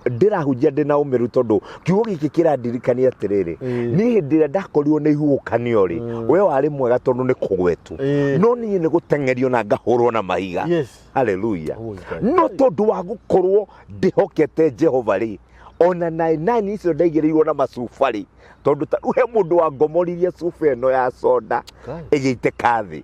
[SPEAKER 2] ndĩrahunjia ndĩ na ũmĩru, tondũ kiugo gĩkĩ kĩrandirikania atĩrĩrĩ, niĩ hĩndĩ ĩrĩa ndakorirwo nĩ ihuhũkanio rĩ, we warĩ mwega tondũ nĩ kũgwetwo, no niĩ nĩ gũteng'erio na ngahũrwo na mahiga.
[SPEAKER 1] Yes.
[SPEAKER 2] Haleluya.
[SPEAKER 1] Oh, Ngai.
[SPEAKER 2] No tondũ wa gũkorwo ndĩhokete Jehova rĩ, ona naĩ nani icio ndaigĩrĩirwo na macuba rĩ, tondũ ta he mũndũ wangomoririe cuba ĩno ya soda
[SPEAKER 1] Ngai.
[SPEAKER 2] ĩgĩitĩka thĩ,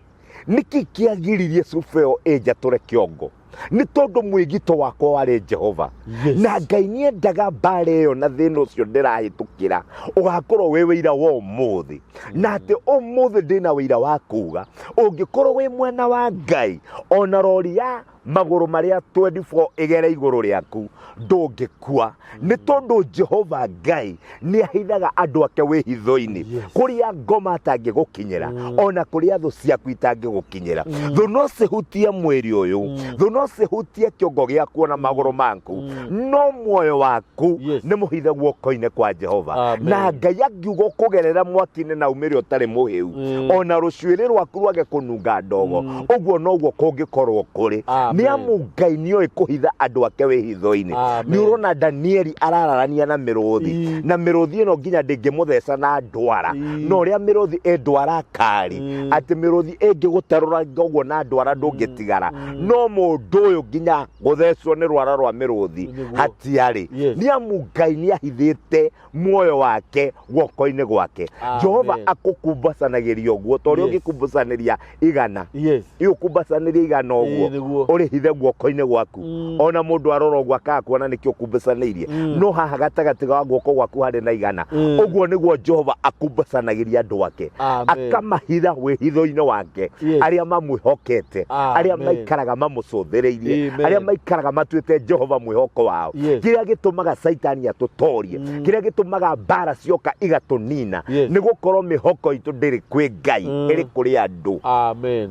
[SPEAKER 2] nĩkĩ kĩagiririe cuba ĩyo ĩnjatũre kĩongo? Nĩ tondũ mwĩgito wakwa warĩ Jehova.
[SPEAKER 1] Yes.
[SPEAKER 2] Na Ngai nĩendaga mbara ĩyo na thĩna ũcio ndĩrahĩtũkĩra ũgakorwo wĩ wĩira wa ũmũthĩ, na atĩ ũmũthĩ ndĩna wĩira wa kuga ũngĩkorwo wĩ mwena wa Ngai, ona rori ya magũrũ marĩa 24 ĩgere igũrũ rĩaku ndũngĩkua, nĩ tondũ Jehova Ngai nĩ ahithaga andũ ake wĩhitho-inĩ.
[SPEAKER 1] Yes.
[SPEAKER 2] Kũrĩa ngoma atangĩgũkinyĩra, ona kũrĩa thũ ciaku itangĩgũkinyĩra. Thũ no cihutie mwĩrĩ ũyũ, thũ no No cihutie kĩongo gĩaku na magũrũ maku, no muoyo waku
[SPEAKER 1] Yes.
[SPEAKER 2] nĩ mũhithe guoko-inĩ kwa Jehova.
[SPEAKER 1] Amen.
[SPEAKER 2] Na Ngai angiuga ũkũgerera mwaki-inĩ na umĩre ũtarĩ mũhĩu, ona rũcuĩrĩ rwaku rwage kũnunga ndogo, ũguo noguo kũngĩkorwo kũrĩ.
[SPEAKER 1] Amen.
[SPEAKER 2] Nĩ amu Ngai nĩoĩ kũhitha andũ ake wĩhitho-inĩ.
[SPEAKER 1] Amen.
[SPEAKER 2] Nĩ ũrona Danieli arararania na mĩrũthi, na mĩrũthi ĩno nginya ndĩngĩmũtheca na ndwara, no ũrĩa mĩrũthi ĩndwara kari, atĩ mĩrũthi ĩngĩgũterũranga ũguo na ndwara ndũngĩtigara, no mũndũ ũyũ nginya gũthecwo nĩ rwara rwa mĩrũthi
[SPEAKER 1] Nĩguo.
[SPEAKER 2] hatiarĩ.
[SPEAKER 1] Yes.
[SPEAKER 2] Nĩ amu Ngai nĩ ahithĩte muoyo wake guoko-inĩ gwake.
[SPEAKER 1] Amen.
[SPEAKER 2] Jehova akũkumbacanagĩria ũguo ta ũrĩa
[SPEAKER 1] Yes.
[SPEAKER 2] ũngĩkumbacanĩria igana,
[SPEAKER 1] Yes.
[SPEAKER 2] ũkumbacanĩria igana ũguo,
[SPEAKER 1] Ĩĩ, nĩguo.
[SPEAKER 2] ũrĩhithe guoko-inĩ gwaku, ona mũndũ arora ũguo akaga kuona nĩkĩ ũkumbacanĩirie, no haha gatagatĩ ga guoko gwaku harĩ na igana. Ũguo nĩguo Jehova akumbacanagĩria andũ ake.
[SPEAKER 1] Amen.
[SPEAKER 2] Akamahitha wĩhitho-inĩ wake,
[SPEAKER 1] Yes.
[SPEAKER 2] arĩa mamwĩhokete, arĩa
[SPEAKER 1] Amen.
[SPEAKER 2] maikaraga mamũcũthĩrĩirie,
[SPEAKER 1] Amen.
[SPEAKER 2] arĩa maikaraga matuĩte Jehova mwĩhoko wao.
[SPEAKER 1] Yes.
[SPEAKER 2] Kĩrĩa gĩtũmaga Caitani atũtorie, kĩrĩa gĩtũmaga mbara cioka igatũnina,
[SPEAKER 1] Yes.
[SPEAKER 2] nĩ gũkorwo mĩhoko itũ ndĩrĩ kwĩ Ngai, ĩrĩ kũrĩ andũ.
[SPEAKER 1] Amen.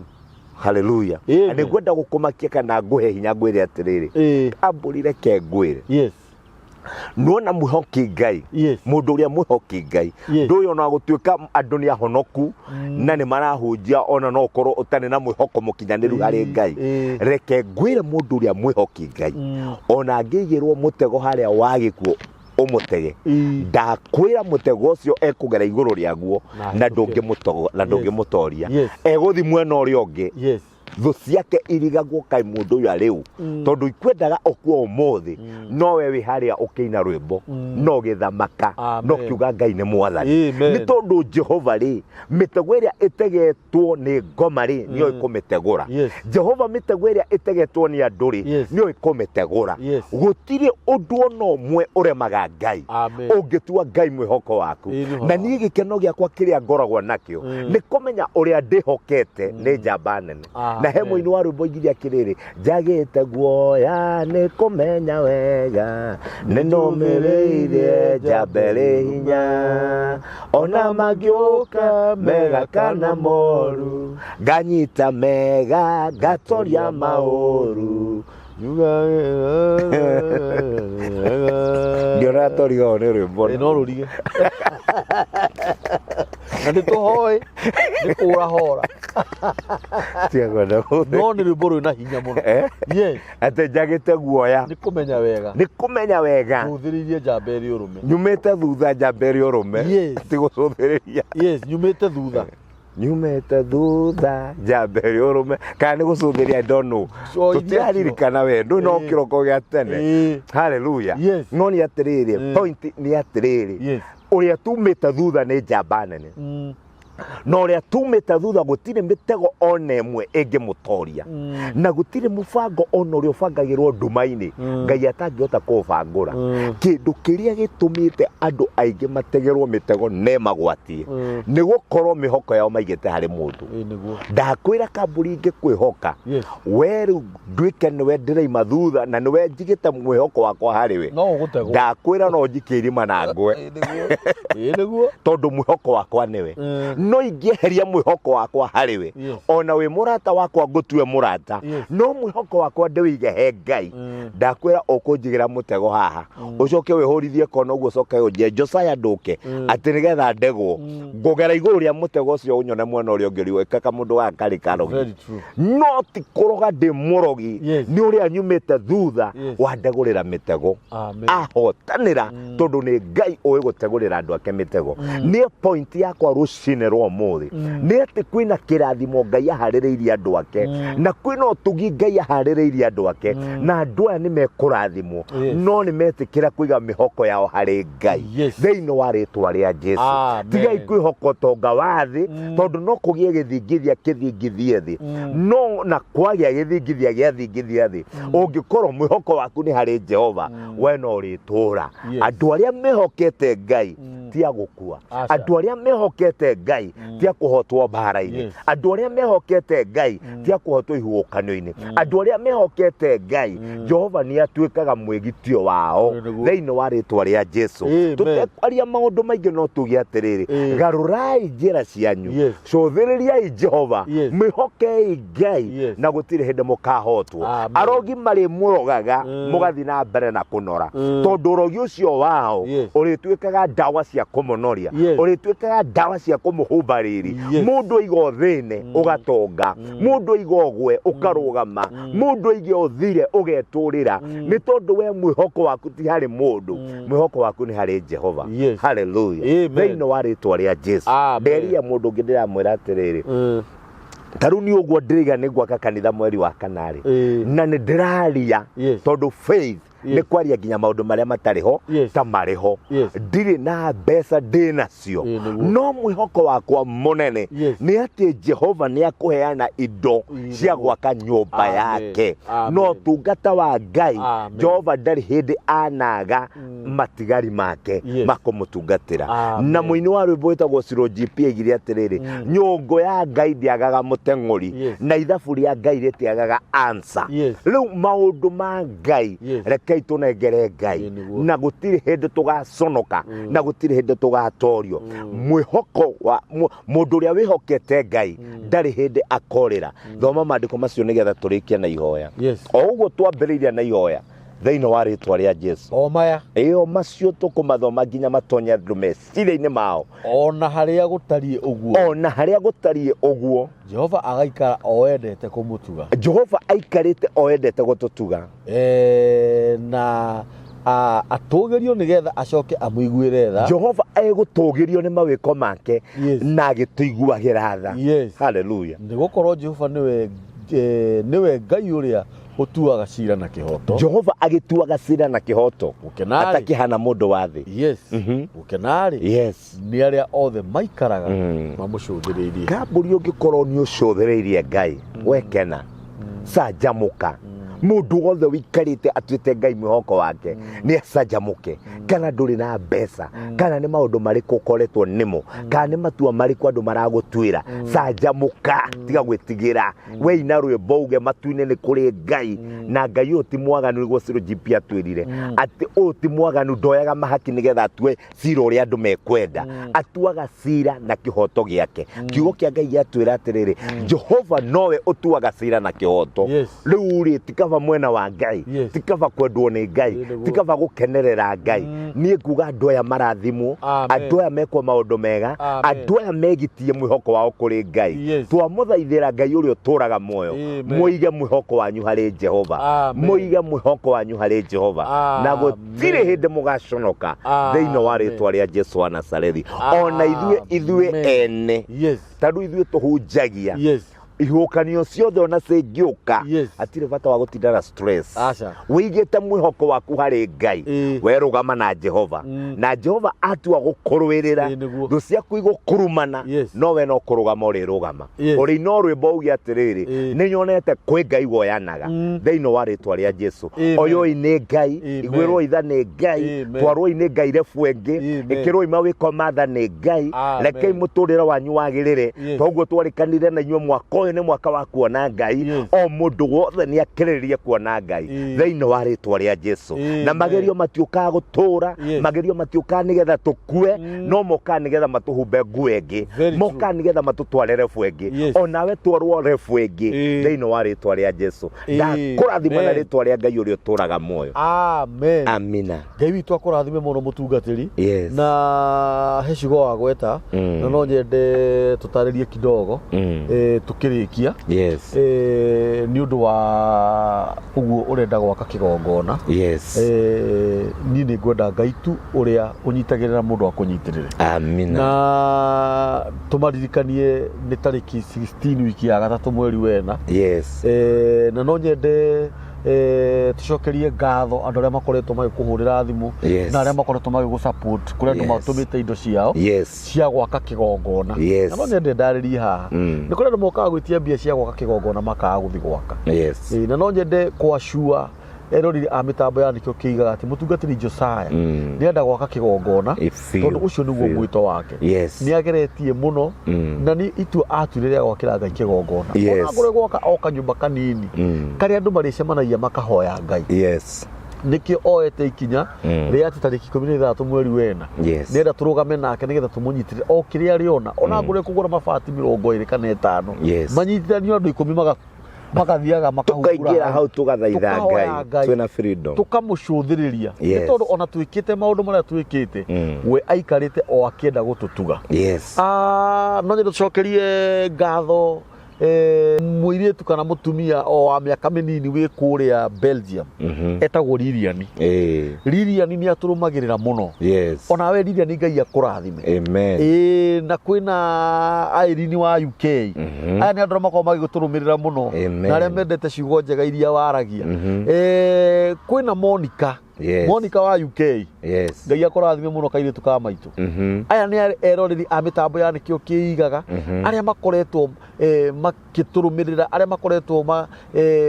[SPEAKER 2] Haleluya.
[SPEAKER 1] Amen.
[SPEAKER 2] Na nĩngwenda gũkũmakia kana ngũhe hinya ngwĩre atĩrĩrĩ,
[SPEAKER 1] Ĩĩ.
[SPEAKER 2] ambũrire ke ngwĩre,
[SPEAKER 1] Yes.
[SPEAKER 2] nĩwona mwĩhoki Ngai,
[SPEAKER 1] Yes.
[SPEAKER 2] mũndũ ũrĩa mwĩhoki Ngai,
[SPEAKER 1] Yes.
[SPEAKER 2] ndũyũ ona gũtuĩka andũ nĩ ahonoku na nĩ marahunjia, ona no ũkorwo ũtarĩ na mwĩhoko mũkinyanĩru harĩ Ngai.
[SPEAKER 1] Ĩĩ.
[SPEAKER 2] Reke ngwĩre, mũndũ ũrĩa mwĩhoki Ngai, ona angĩigĩrwo mũtego harĩa wa gĩkuũ ũmũtege,
[SPEAKER 1] Ĩĩ.
[SPEAKER 2] ndakwĩra mũtego ũcio ekũgera igũrũ rĩaguo
[SPEAKER 1] Na
[SPEAKER 2] na
[SPEAKER 1] ahĩtũke.
[SPEAKER 2] ndũngĩmũtoria.
[SPEAKER 1] Yes. Yes.
[SPEAKER 2] Egũthi mwena ũrĩa ũngĩ,
[SPEAKER 1] Yes.
[SPEAKER 2] thũ ciake irigagwo kaĩ mũndũ ũyũ arĩu, tondũ ikwendaga ũkue ũmũthĩ, no we wĩ harĩa ũkĩina rwĩmbo no gĩthamaka,
[SPEAKER 1] Amen.
[SPEAKER 2] no kiuga Ngai nĩ mwathani.
[SPEAKER 1] Amen.
[SPEAKER 2] Nĩ tondũ Jehova rĩ, mĩtego ĩrĩa ĩtegetwo nĩ ngoma rĩ, nĩyo ĩkũmĩtegũra.
[SPEAKER 1] Yes.
[SPEAKER 2] Jehova mĩtego ĩrĩa ĩtegetwo nĩ andũ rĩ,
[SPEAKER 1] Yes.
[SPEAKER 2] nĩyo ĩkũmĩtegũra.
[SPEAKER 1] Yes.
[SPEAKER 2] Gũtirĩ ũndũ ona ũmwe ũremaga Ngai
[SPEAKER 1] Amen.
[SPEAKER 2] ũngĩtua Ngai mwĩhoko waku.
[SPEAKER 1] Ĩĩ, nĩho.
[SPEAKER 2] Na niĩ gĩkeno gĩakwa kĩrĩa ngoragwo nakĩo nĩ kũmenya ũrĩa ndĩhokete nĩ njamba nene. Na he
[SPEAKER 1] Amen.
[SPEAKER 2] mũini wa rwĩmbo oigire atĩrĩrĩ, njagĩte guoya nĩ kũmenya wega, nĩ nũmĩrĩirie njamba ĩrĩ hinya, ona mangĩũka mega kana moru, nganyita mega ngatoria maũru. Ndiona toriga nĩ rwĩmbo.
[SPEAKER 1] Ĩĩ, no rũrige na nĩ tũhoĩ nĩ kũra hora.
[SPEAKER 2] Tiga kwenda
[SPEAKER 1] No nĩ rwĩmbo rwĩna hinya mũno.
[SPEAKER 2] Eh?
[SPEAKER 1] Yes.
[SPEAKER 2] Atĩ njagĩte guoya
[SPEAKER 1] Nĩ kũmenya wega
[SPEAKER 2] nĩ kũmenya wega
[SPEAKER 1] rũthĩrĩirie njamba ĩrĩ ũrũme.
[SPEAKER 2] Nyumĩte thutha njamba ĩrĩ ũrũme.
[SPEAKER 1] Yes.
[SPEAKER 2] Ti gũcũthĩrĩria.
[SPEAKER 1] Yes, nyumĩte thutha.
[SPEAKER 2] Nyumĩte thutha njamba ĩrĩ ũrũme, kana nĩ gũcũthĩrĩria, I don't know.
[SPEAKER 1] So,
[SPEAKER 2] Tũtiraririkana we ndũĩ no
[SPEAKER 1] Ĩĩ.
[SPEAKER 2] kĩroko gĩa tene.
[SPEAKER 1] Ĩĩ.
[SPEAKER 2] Haleluya.
[SPEAKER 1] Yes.
[SPEAKER 2] No nĩ atĩrĩrĩ, point nĩ atĩrĩrĩ,
[SPEAKER 1] Yes.
[SPEAKER 2] ũrĩa tumĩte thutha nĩ njamba nene, na ũrĩa tumĩte thutha gũtirĩ mĩtego ona ĩmwe ĩngĩmũtoria, na gũtirĩ mũbango ona ũrĩa ũbangagĩrwo nduma-inĩ Ngai atangĩhota kũũbangũra. Kĩndũ kĩrĩa gĩtũmĩte andũ aingĩ mategerwo mĩtego ne magwatie nĩ gũkorwo mĩhoko yao maigĩte harĩ mũndũ.
[SPEAKER 1] Ĩĩ, nĩguo.
[SPEAKER 2] Ndakwĩra kambũri ingĩkwĩhoka,
[SPEAKER 1] Yes.
[SPEAKER 2] we rĩu nduĩke nĩwe ndĩraima thutha na nĩwe njigĩte mwĩhoko wakwa harĩ we,
[SPEAKER 1] No ũgũtegwo.
[SPEAKER 2] Ndakwĩra no njikie irima na ngwe.
[SPEAKER 1] Ĩĩ, nĩguo. Ĩĩ, nĩguo.
[SPEAKER 2] Tondũ mwĩhoko wakwa nĩwe. No ingĩeheria mwĩhoko wakwa harĩ we,
[SPEAKER 1] Yes.
[SPEAKER 2] ona wĩ mũrata wakwa ngũtue mũrata,
[SPEAKER 1] Yes.
[SPEAKER 2] no mwĩhoko wakwa ndĩwĩige he Ngai, ndakwĩra ũkũnjigĩra mũtego haha, ũcoke wĩhũrithie kona ũguo, ũcoke ũnjie Josiah ndũke, atĩ nĩgetha ndegwo ngũgera igũrũ rĩa mũtego ũcio ũnyone mwena ũrĩa ũngĩ ũrĩ kaka mũndũ gaka karĩ karogi.
[SPEAKER 1] Very true.
[SPEAKER 2] No ti kũroga ndĩ mũrogi,
[SPEAKER 1] Yes.
[SPEAKER 2] nĩ ũrĩa nyumĩte thutha
[SPEAKER 1] Yes.
[SPEAKER 2] wandegũrĩra mĩtego.
[SPEAKER 1] Amen.
[SPEAKER 2] Ahotanĩra tondũ nĩ Ngai ũĩ gũtegũrĩra andũ ake mĩtego. Nĩ point yakwa rũcinĩ rwa ũmũthĩ nĩ atĩ kwĩna kĩrathimo Ngai aharĩrĩirie andũ ake, na kwĩna ũtugi Ngai aharĩrĩirie andũ ake, na andũ aya nĩ mekũrathimwo,
[SPEAKER 1] Yes.
[SPEAKER 2] no nĩ metĩkĩra kũiga mĩhoko yao harĩ Ngai.
[SPEAKER 1] Yes.
[SPEAKER 2] Thĩinĩ wa rĩtwa rĩa Jesu,
[SPEAKER 1] Amen.
[SPEAKER 2] tigai kwĩhoka ũtonga wa thĩ, tondũ no kũgĩe gĩthingithia kĩthingithie thĩ, no na kwagĩa gĩthingithia gĩathingithia thĩ, ũngĩkorwo mwĩhoko waku nĩ harĩ Jehova, we no ũrĩtũũra.
[SPEAKER 1] Yes.
[SPEAKER 2] Andũ arĩa mehokete Ngai Ti a gũkua.
[SPEAKER 1] Aca.
[SPEAKER 2] Andũ arĩa mehokete Ngai ti a kũhotwo mbara-inĩ. Andũ arĩa mehokete Ngai ti a kũhotwo ihuhũkanio-inĩ. Andũ arĩa mehokete Ngai, Jehova nĩ atuĩkaga mwĩgitio wao
[SPEAKER 1] Ĩĩ, nĩguo.
[SPEAKER 2] thĩinĩ wa rĩtwa rĩa Jesu.
[SPEAKER 1] Amen.
[SPEAKER 2] Tũtekwaria maũndũ maingĩ no tuge atĩrĩrĩ, garũrai njĩra cianyu, cũthĩrĩriai Jehova, mwĩhokei Ngai, na gũtirĩ hĩndĩ mũkahotwo.
[SPEAKER 1] Amen.
[SPEAKER 2] Arogi marĩmũrogaga mũgathiĩ na mbere na kũnora, tondũ ũrogi ũcio wao ũrĩtuĩkaga ndawa cia kũmũnoria, ũrĩtuĩkaga ndawa cia kũmũhumba riri. Mũndũ aiga ũthĩne ũgatonga, mũndũ aiga ũgwe ũkarũgama, mũndũ aiga ũthire ũgetũrĩra, nĩ tondũ we mwĩhoko waku ti harĩ mũndũ, mwĩhoko waku nĩ harĩ Jehova. Hallelujah.
[SPEAKER 1] Amen.
[SPEAKER 2] Thĩinĩ wa rĩtwa rĩa Jesu.
[SPEAKER 1] Amen.
[SPEAKER 2] Nderia mũndũ ũngĩ ndĩramwĩra atĩrĩrĩ, ta rĩu niĩ ũguo ndĩraiga nĩ ngwaka kanitha mweri wa kana rĩ, na nĩ ndĩraria tondũ faith nĩ kwaria nginya maũndũ marĩa matarĩ ho ta marĩ ho. Ndirĩ na mbeca ndĩ nacio,
[SPEAKER 1] Ĩĩ, nĩguo.
[SPEAKER 2] no mwĩhoko wakwa mũnene nĩ atĩ Jehova nĩ akũheana indo cia gwaka nyũmba
[SPEAKER 1] Amen.
[SPEAKER 2] yake.
[SPEAKER 1] Amen.
[SPEAKER 2] No ũtungata wa Ngai,
[SPEAKER 1] Amen.
[SPEAKER 2] Jehova ndarĩ hĩndĩ anaga matigari make makũmũtungatĩra.
[SPEAKER 1] Amen.
[SPEAKER 2] Na mũini wa rwĩmbo wĩtagwo Ciro GP aigire atĩrĩrĩ, nyũngũ ya Ngai ndĩagaga mũteng'ũri, na ithabu rĩa Ngai rĩtiagaga answer. Rĩu maũndũ ma Ngai rekei tũnengere Ngai,
[SPEAKER 1] Ĩĩ, nĩguo.
[SPEAKER 2] na gũtirĩ hĩndĩ tũgaconoka, na gũtirĩ hĩndĩ tũgatorio. Mwĩhoko wa mũndũ ũrĩa wĩhokete Ngai ndarĩ hĩndĩ akorĩra. Thoma maandĩko macio nĩgetha tũrĩkie na ihoya. O ũguo twambĩrĩirie na ihoya thĩinĩ wa rĩtwa rĩa Jesu.
[SPEAKER 1] O maya.
[SPEAKER 2] Ĩyo macio tũkũmathoma nginya matonye andũ meciria-inĩ mao.
[SPEAKER 1] Ona harĩa gũtariĩ ũguo.
[SPEAKER 2] Ona harĩa gũtariĩ ũguo.
[SPEAKER 1] Jehova agaikara o endete kũmũtuga.
[SPEAKER 2] Jehova aikarĩte o endete gũtũtuga.
[SPEAKER 1] Na atũgĩrio nĩgetha acoke amũiguĩre tha.
[SPEAKER 2] Jehova egũtũgĩrio nĩ mawĩko make na agĩtũiguagĩra tha. Hallelujah.
[SPEAKER 1] Nĩgũkorwo Jehova nĩwe Ngai ũrĩa ũtuaga cira na kĩhoto.
[SPEAKER 2] Jehova agĩtuaga cira na kĩhoto.
[SPEAKER 1] Gũkena-rĩ.
[SPEAKER 2] Atakĩhana mũndũ wa thĩ.
[SPEAKER 1] Gũkena-rĩ. Nĩ arĩa othe maikaraga mamũcũthĩrĩirie.
[SPEAKER 2] Kambũri ũngĩkorwo nĩ ũcũthĩrĩirie Ngai, wekena, canjamũka. Mũndũ wothe ũikarĩte atuĩte Ngai mwĩhoko wake nĩ acanjamũke. Kana ndũrĩ na mbeca, kana nĩ maũndũ marĩkũ ũkoretwo nĩmo, kana nĩ matua marĩkũ andũ maragũtuĩra, canjamũka, tiga gwĩtigĩra. Weina rwĩmbo uge matu-inĩ nĩ kũrĩ Ngai, na Ngai ũyũ ti mwaganu, nĩguo Ciro GP atwĩrire atĩ ũyũ ti mwaganu, ndoyaga mahaki nĩgetha atue cira ũrĩa andũ mekwenda, atuaga cira na kĩhoto gĩake. Kiugo kĩa Ngai gĩatwĩra atĩrĩrĩ, Jehova nowe ũtuaga cira na kĩhoto. Rĩu rĩ, ti kaba mwena wa Ngai, ti kaba kwendwo nĩ Ngai, ti kaba gũkenerera Ngai. Niĩ nguga andũ aya marathimwo, andũ aya mekwo maũndũ mega, andũ aya megitie mwĩhoko wao kũrĩ Ngai. Twamũthaithĩra Ngai ũrĩa ũtũraga muoyo, mũige mwĩhoko wanyu harĩ Jehova, mũige mwĩhoko wanyu harĩ Jehova, na gũtirĩ hĩndĩ mũgaconoka thĩinĩ wa rĩtwa rĩa Jesu wa Nazarethi. Ona ithuĩ ene, tondũ ithuĩ tũhunjagia ihuhũkanio ciothe ona cingĩũka, hatirĩ bata wa gũtinda na stress. Wĩigĩte mwĩhoko waku harĩ Ngai, werũgama na Jehova, na Jehova atua gũkũrũĩrĩra, thũ ciaku igũkurumana, no we no kũrũgama ũrĩrũgama. Ũrĩ no rwĩmbo uge atĩrĩrĩ, nĩ nyonete kwĩ Ngai woyanaga thĩinĩ wa rĩtwa rĩa Jesu. Oyoi nĩ Ngai, iguĩrwo itha nĩ Ngai, twarwoi nĩ Ngai rebu ĩngĩ, ĩkĩrwoi mawĩko ma tha nĩ Ngai, rekei mũtũrĩre wanyu wagĩrĩre. Toguo twarĩkanire na inyuĩ mwaka ũyũ nĩ mwaka wa kuona Ngai, o mũndũ wothe nĩ akĩrĩrĩrie kuona Ngai thĩinĩ wa rĩtwa rĩa Jesu. Na magerio matiũkaga gũtũra, magerio matiũkaga nĩgetha tũkue, no mokaga nĩgetha matũhumbe nguo ĩngĩ, mokaga nĩgetha matũtware rebu ĩngĩ. Onawe twarwo rebu ĩngĩ thĩinĩ wa rĩtwa rĩa Jesu. Ndakũrathima na rĩtwa rĩa Ngai ũrĩa ũtũraga muoyo.
[SPEAKER 1] Amen.
[SPEAKER 2] Amina.
[SPEAKER 1] Ngai witũ akũrathime mũno mũtungatĩri. Na he ciugo wagweta, na no nyende tũtarĩrie kidogo tũkĩrĩkia. Nĩ ũndũ wa ũguo ũrenda gwaka kĩgongona. Niĩ nĩ ngwenda Ngai tu ũrĩa ũnyitagĩrĩra mũndũ akũnyitĩrĩre.
[SPEAKER 2] Amina.
[SPEAKER 1] Na tũmaririkanie nĩ tarĩki 16 wiki ya gatatũ mweri wena. Na no nyende tucokerie ngatho andũ arĩa makoretwo magĩkũhũrĩra thimũ na arĩa makoretwo magĩgũ support kũrĩa andũ matũmĩte indo ciao cia gwaka kĩgongona. Na no nyende ndarĩrie haha nĩ kũrĩ andũ mokaga gwĩtia mbia cia gwaka kĩgongona makaga gũthiĩ gwaka. Na no nyende kwacua Eroreri a mĩtambo ya nĩkĩo kĩigaga atĩ mũtungatĩri Josiah nĩenda gwaka kĩgongona,
[SPEAKER 2] Biũ,
[SPEAKER 1] tondũ ũcio nĩguo
[SPEAKER 2] biũ.
[SPEAKER 1] Mwĩto wake. Nĩ ageretie mũno na nĩ itua atuire rĩa gwakĩra Ngai kĩgongona. Ona ngũrĩ gwaka o kanyũmba kanini karĩa andũ marĩcemanagia makahoya Ngai. Nĩkĩo oete ikinya rĩa atĩ tarĩki 16 mweri wena nĩenda tũrũgame nake nĩgetha tũmũnyitĩre o kĩrĩa arĩona, ona ngũrĩ kũgũra mabati 25, manyitithanio andũ 10 magathiaga makahungura.
[SPEAKER 2] Tukaingĩra hau tugathaitha.
[SPEAKER 1] Tukahoya
[SPEAKER 2] Ngai.
[SPEAKER 1] Ngai.
[SPEAKER 2] Twĩna freedom.
[SPEAKER 1] Tũkamũcũthĩrĩria nĩ tondũ ona twĩkĩte maũndũ marĩa twĩkĩte, we aikarĩte o akĩenda gũtũtuga. Ah, no nyende tũcokerie ngatho mũirĩtu kana mũtumia o wa mĩaka mĩnini wĩ kũrĩa Belgium, etagwo Lilian. Lilian nĩ atũrũmagĩrĩra mũno. Onawe Lilian, Ngai akũrathime.
[SPEAKER 2] Amen.
[SPEAKER 1] Ĩĩ, na kwĩna Irene wa UK. Aya nĩ andũ arĩa makoragwo magĩgũtũrũmĩrĩra mũno
[SPEAKER 2] Amen.
[SPEAKER 1] na arĩa mendete ciugo njega iria waragia. Kwĩna Monica. Monica wa UK. Ngai akũrathime mũno, kairĩtu ka maitũ. Aya nĩ eroreri a mĩtambo ya nĩkĩo kĩigaga, arĩa makoretwo makĩtũrũmĩrĩra, arĩa makoretwo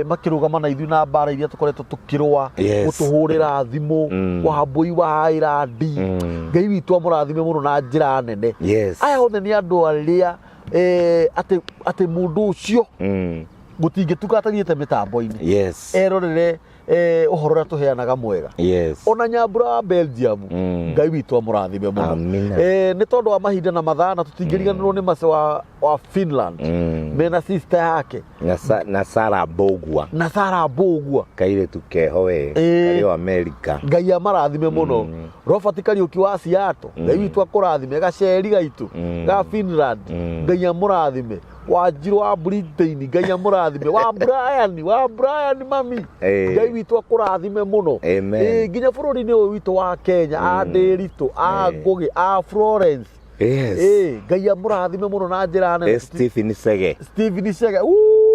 [SPEAKER 1] makĩrũgama na ithuĩ na mbara iria tũkoretwo tũkĩrũa, gũtũhũrĩra thimũ. Wambũi wa Irandi, Ngai witũ amũrathime mũno na njĩra nene. Aya othe nĩ andũ arĩa atĩ mũndũ ũcio gũtingĩtuka atathiĩte mĩtambo-inĩ erorere ũhoro ũrĩa tũheanaga mwega. Ona Nyambura wa Belgium, Ngai witũ amũrathime mũno.
[SPEAKER 2] Amina.
[SPEAKER 1] Nĩ tondũ wa mahinda na mathaa, na tũtingĩriganĩrwo nĩ Mace wa Finland mena sister yake.
[SPEAKER 2] Na Sarah Mbũgua.
[SPEAKER 1] Na Sara Mbũgua.
[SPEAKER 2] Kairĩtu keho we. Karĩ o America.
[SPEAKER 1] Ngai amarathime mũno. Robert Kariũki wa Seattle, Ngai witũ akũrathime. Gaceri gaitũ ga Finland, Ngai amũrathime. Wanjirũ wa Britain, Ngai amũrathime. Wa Brian, wa Brian mami, Ngai witũ akũrathime mũno.
[SPEAKER 2] Amen.
[SPEAKER 1] Nginya bũrũri-inĩ ũyũ witũ wa Kenya, a Ndĩritũ, a Ngũgĩ, a Florence, Ngai amũrathime mũno na njĩra nene.
[SPEAKER 2] Stephen Sege.
[SPEAKER 1] Stephen Chege. Woo!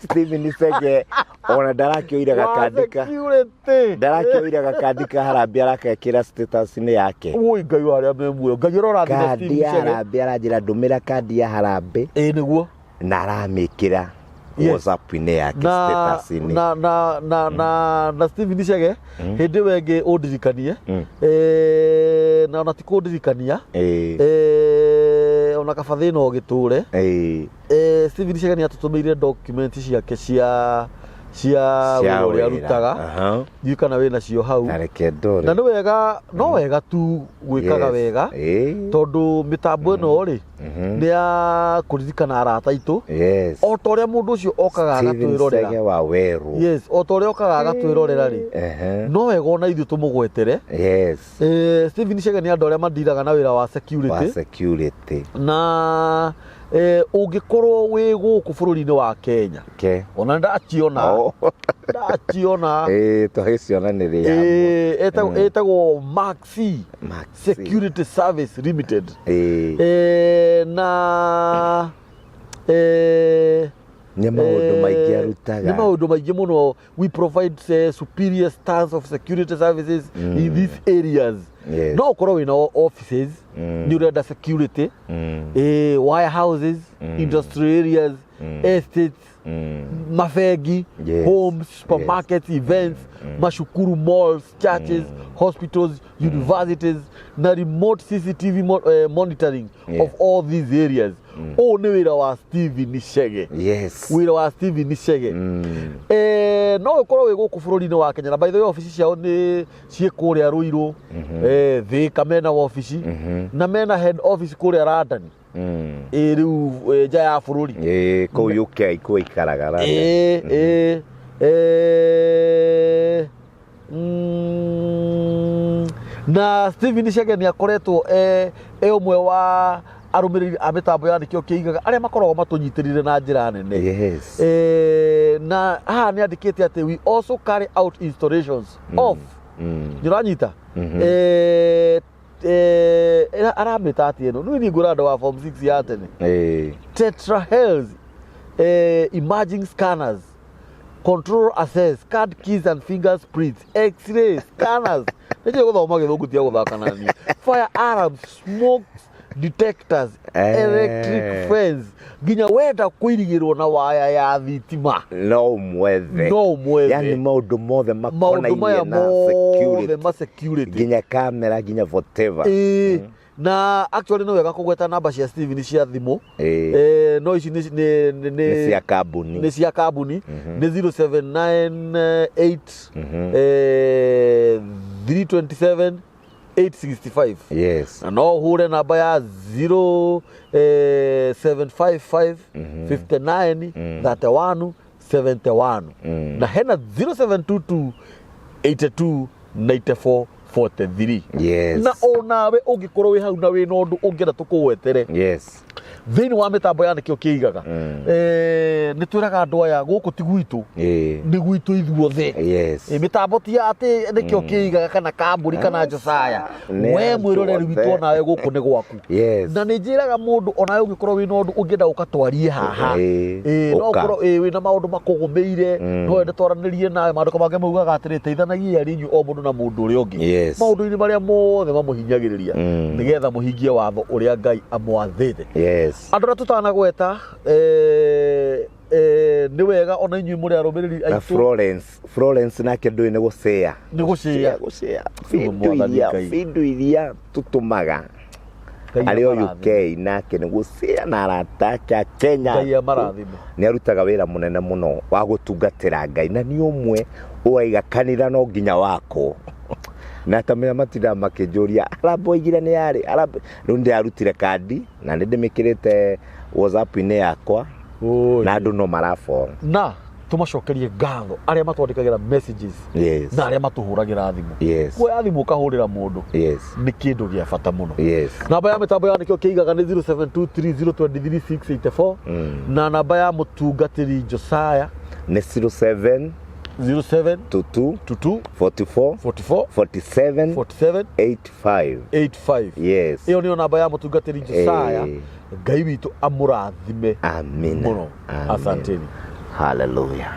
[SPEAKER 2] Stephen Sege ona ndarakĩoire
[SPEAKER 1] Wa
[SPEAKER 2] gakandika.
[SPEAKER 1] security.
[SPEAKER 2] Ndarakĩoire gakandika harambĩ arakekĩra status-inĩ yake.
[SPEAKER 1] Ui, Ngai wa arĩa me muoyo, Ngai ũrorathima
[SPEAKER 2] Kandi
[SPEAKER 1] Stephen
[SPEAKER 2] ya
[SPEAKER 1] Chege.
[SPEAKER 2] harambĩ, aranjĩra ndũmĩra kandi ya harambĩ
[SPEAKER 1] Ĩĩ, nĩguo.
[SPEAKER 2] Na aramĩkĩra WhatsApp-inĩ yake,
[SPEAKER 1] Na
[SPEAKER 2] status-inĩ.
[SPEAKER 1] Na Stephen Chege, hĩndĩ ĩyo ĩngĩ ũndirikanie. Na ona ti kũndirikania, ona kaba thĩna ũgĩtũre. Stephen Chege nĩ atũtũmĩire document ciake cia
[SPEAKER 2] Cia
[SPEAKER 1] wĩra ũrĩa
[SPEAKER 2] wĩra.
[SPEAKER 1] arutaga. Ndiũĩ kana wĩna cio hau.
[SPEAKER 2] Na reke ndore.
[SPEAKER 1] Na nĩ wega, no wega tu gwĩkaga wega, tondũ mĩtambo ĩno rĩ, nĩ ya kũririkana arata aitũ o ta ũrĩa mũndũ ũcio okaga
[SPEAKER 2] Stephen
[SPEAKER 1] agatwĩrorera.
[SPEAKER 2] Sege wa Weru.
[SPEAKER 1] Yes, o ta ũrĩa okaga agatwĩrorera rĩ, no wega ona ithuĩ tũmũgwetere. Stephen Chege nĩ andũ arĩa mandiraga na wĩra wa
[SPEAKER 2] Wa
[SPEAKER 1] security.
[SPEAKER 2] Security.
[SPEAKER 1] Na ũngĩkorwo wĩ gũkũ bũrũri-inĩ wa Kenya, ona nĩ ndaciona. Ndaciona.
[SPEAKER 2] Twagĩciona nĩ
[SPEAKER 1] Ĩtagwo Maxi
[SPEAKER 2] Maxi.
[SPEAKER 1] Security Service Limited. Na
[SPEAKER 2] Nĩ maũndũ maingĩ arutaga.
[SPEAKER 1] Nĩ maũndũ maingĩ mũno. We provide superior standards of security services in these areas. No ũkorwo wĩna offices, nĩ ũrenda security, warehouses, industrial areas, estates, mabengi, homes, supermarkets, events, macukuru, malls, churches, hospitals, universities, na remote CCTV monitoring of all these areas. Ũyũ nĩ wĩra wa Stephen Chege. Wĩra wa Stephen Chege. No ũkorwo wĩ gũkũ bũrũri-inĩ wa Kenya, na by the way obici ciao nĩ ciĩ kũrĩa Ruiru, Thika mena obici, na mena head office kũrĩa London. Ĩ rĩu nja ya bũrũri.
[SPEAKER 2] Ĩĩ, kũu UK kuo ikaraga London.
[SPEAKER 1] Ĩ na Stephen Chege nĩ akoretwo e ũmwe wa arũmĩrĩri a mĩtambo ya nĩkĩo kĩigaga arĩa makoragwo matũnyitĩrĩire na njĩra nene. Na haha nĩ andĩkĩte atĩ we also carry out installations of nĩ ũranyita. Aramĩta atĩ ĩno nĩ niĩ ngwĩra andũ wa form 6 ya tene. Tetra Health imaging scanners, control access, card keys and fingerprints, x-ray scanners, nĩ njũĩ gũthoma gĩthũngũ tia gũthaka nani, fire alarms, smoke Detectors, electric fence, nginya wenda kũirigĩrwo na waya ya thitima,
[SPEAKER 2] no ũmwethe.
[SPEAKER 1] No ũmwethe.
[SPEAKER 2] Yani maũndũ mothe
[SPEAKER 1] maũndũ maya
[SPEAKER 2] makonainie na
[SPEAKER 1] mothe
[SPEAKER 2] security,
[SPEAKER 1] ma security,
[SPEAKER 2] nginya kamera, nginya whatever.
[SPEAKER 1] Ĩĩ, na actually no wega kũgweta namba cia Steven cia thimũ. No ici
[SPEAKER 2] nĩ cia kambuni.
[SPEAKER 1] Nĩ cia kambuni, nĩ 0798 327 865. Na no ũhũre namba ya 0755 59 31 71, na hena 0722 82 94 43. Na onawe ũngĩkorwo wĩ hau na wĩna ũndũ ũngĩenda tũkũgwetere thĩinĩ wa mĩtambo ya nĩkĩo kĩigaga, nĩ twĩraga andũ aya gũkũ ti gwitũ, nĩ gwitũ ithuothe. Mĩtambo ti ya atĩ nĩkĩo kĩigaga kana kambũri kana Josaya.
[SPEAKER 2] Nĩ
[SPEAKER 1] We
[SPEAKER 2] andũ
[SPEAKER 1] mwĩroreri witũ,
[SPEAKER 2] othe.
[SPEAKER 1] onawe gũkũ nĩ gwaku. Na nĩ njĩraga mũndũ onawe ũngĩkorwo wĩna ũndũ ũngĩenda ũka twarie haha, no
[SPEAKER 2] ũka.
[SPEAKER 1] ũkorwo wĩna maũndũ makũgũmĩire, no wende twaranĩrie nawe. Maandĩko mangĩ maugaga atĩrĩ, teithanagiai arĩ inyuĩ o mũndũ na mũndũ ũrĩa ũngĩ maũndũ-inĩ marĩa mothe mamũhinyagĩrĩria, nĩgetha mũhingie watho ũrĩa Ngai amwathĩte. Andũ arĩa tũtanagweta, nĩ wega ona inyuĩ mũrĩ arũmĩrĩri
[SPEAKER 2] Na
[SPEAKER 1] aitũ.
[SPEAKER 2] Florence nake ndũĩ nĩ gũcĩa.
[SPEAKER 1] Nĩ gũcĩa.
[SPEAKER 2] Gũcĩa.
[SPEAKER 1] Ũguo Mwathani Ngai.
[SPEAKER 2] Bindu iria tũtũmaga
[SPEAKER 1] Ngai
[SPEAKER 2] arĩ o
[SPEAKER 1] amarathime.
[SPEAKER 2] UK, nake nĩ gũcĩa na arata ake a Kenya.
[SPEAKER 1] Ngai amarathime.
[SPEAKER 2] Nĩ arutaga wĩra mũnene mũno wa gũtungatĩra Ngai, na nĩ ũmwe ũraiga kanitha no nginya wakwo, na tamenya matindaga makĩnjũria arambo oigire nĩ yarĩ arambo. Rĩu ndĩrarutire kandi na nĩ ndĩmĩkĩrĩte WhatsApp-inĩ yakwa,
[SPEAKER 1] Oi.
[SPEAKER 2] na andũ no marafollow.
[SPEAKER 1] Na tũmacokerie ngatho arĩa matwandĩkagĩra messages na arĩa matũhũragĩra thimũ. Kuoya thimũ ũkahũrĩra mũndũ nĩ kĩndũ gĩa bata mũno. Namba ya mĩtambo ya nĩkĩo kĩigaga nĩ 0723023684, na namba ya mũtungatĩri Josaya
[SPEAKER 2] Nĩ 07
[SPEAKER 1] 07
[SPEAKER 2] 22
[SPEAKER 1] 22
[SPEAKER 2] 44
[SPEAKER 1] 44
[SPEAKER 2] 47
[SPEAKER 1] 47
[SPEAKER 2] 85.
[SPEAKER 1] 85. Ĩyo nĩyo namba ya mũtungatĩri Josaya. Ngai witũ amũrathime
[SPEAKER 2] Amina.
[SPEAKER 1] mũno.
[SPEAKER 2] Amina.
[SPEAKER 1] Asanteni.
[SPEAKER 2] Hallelujah.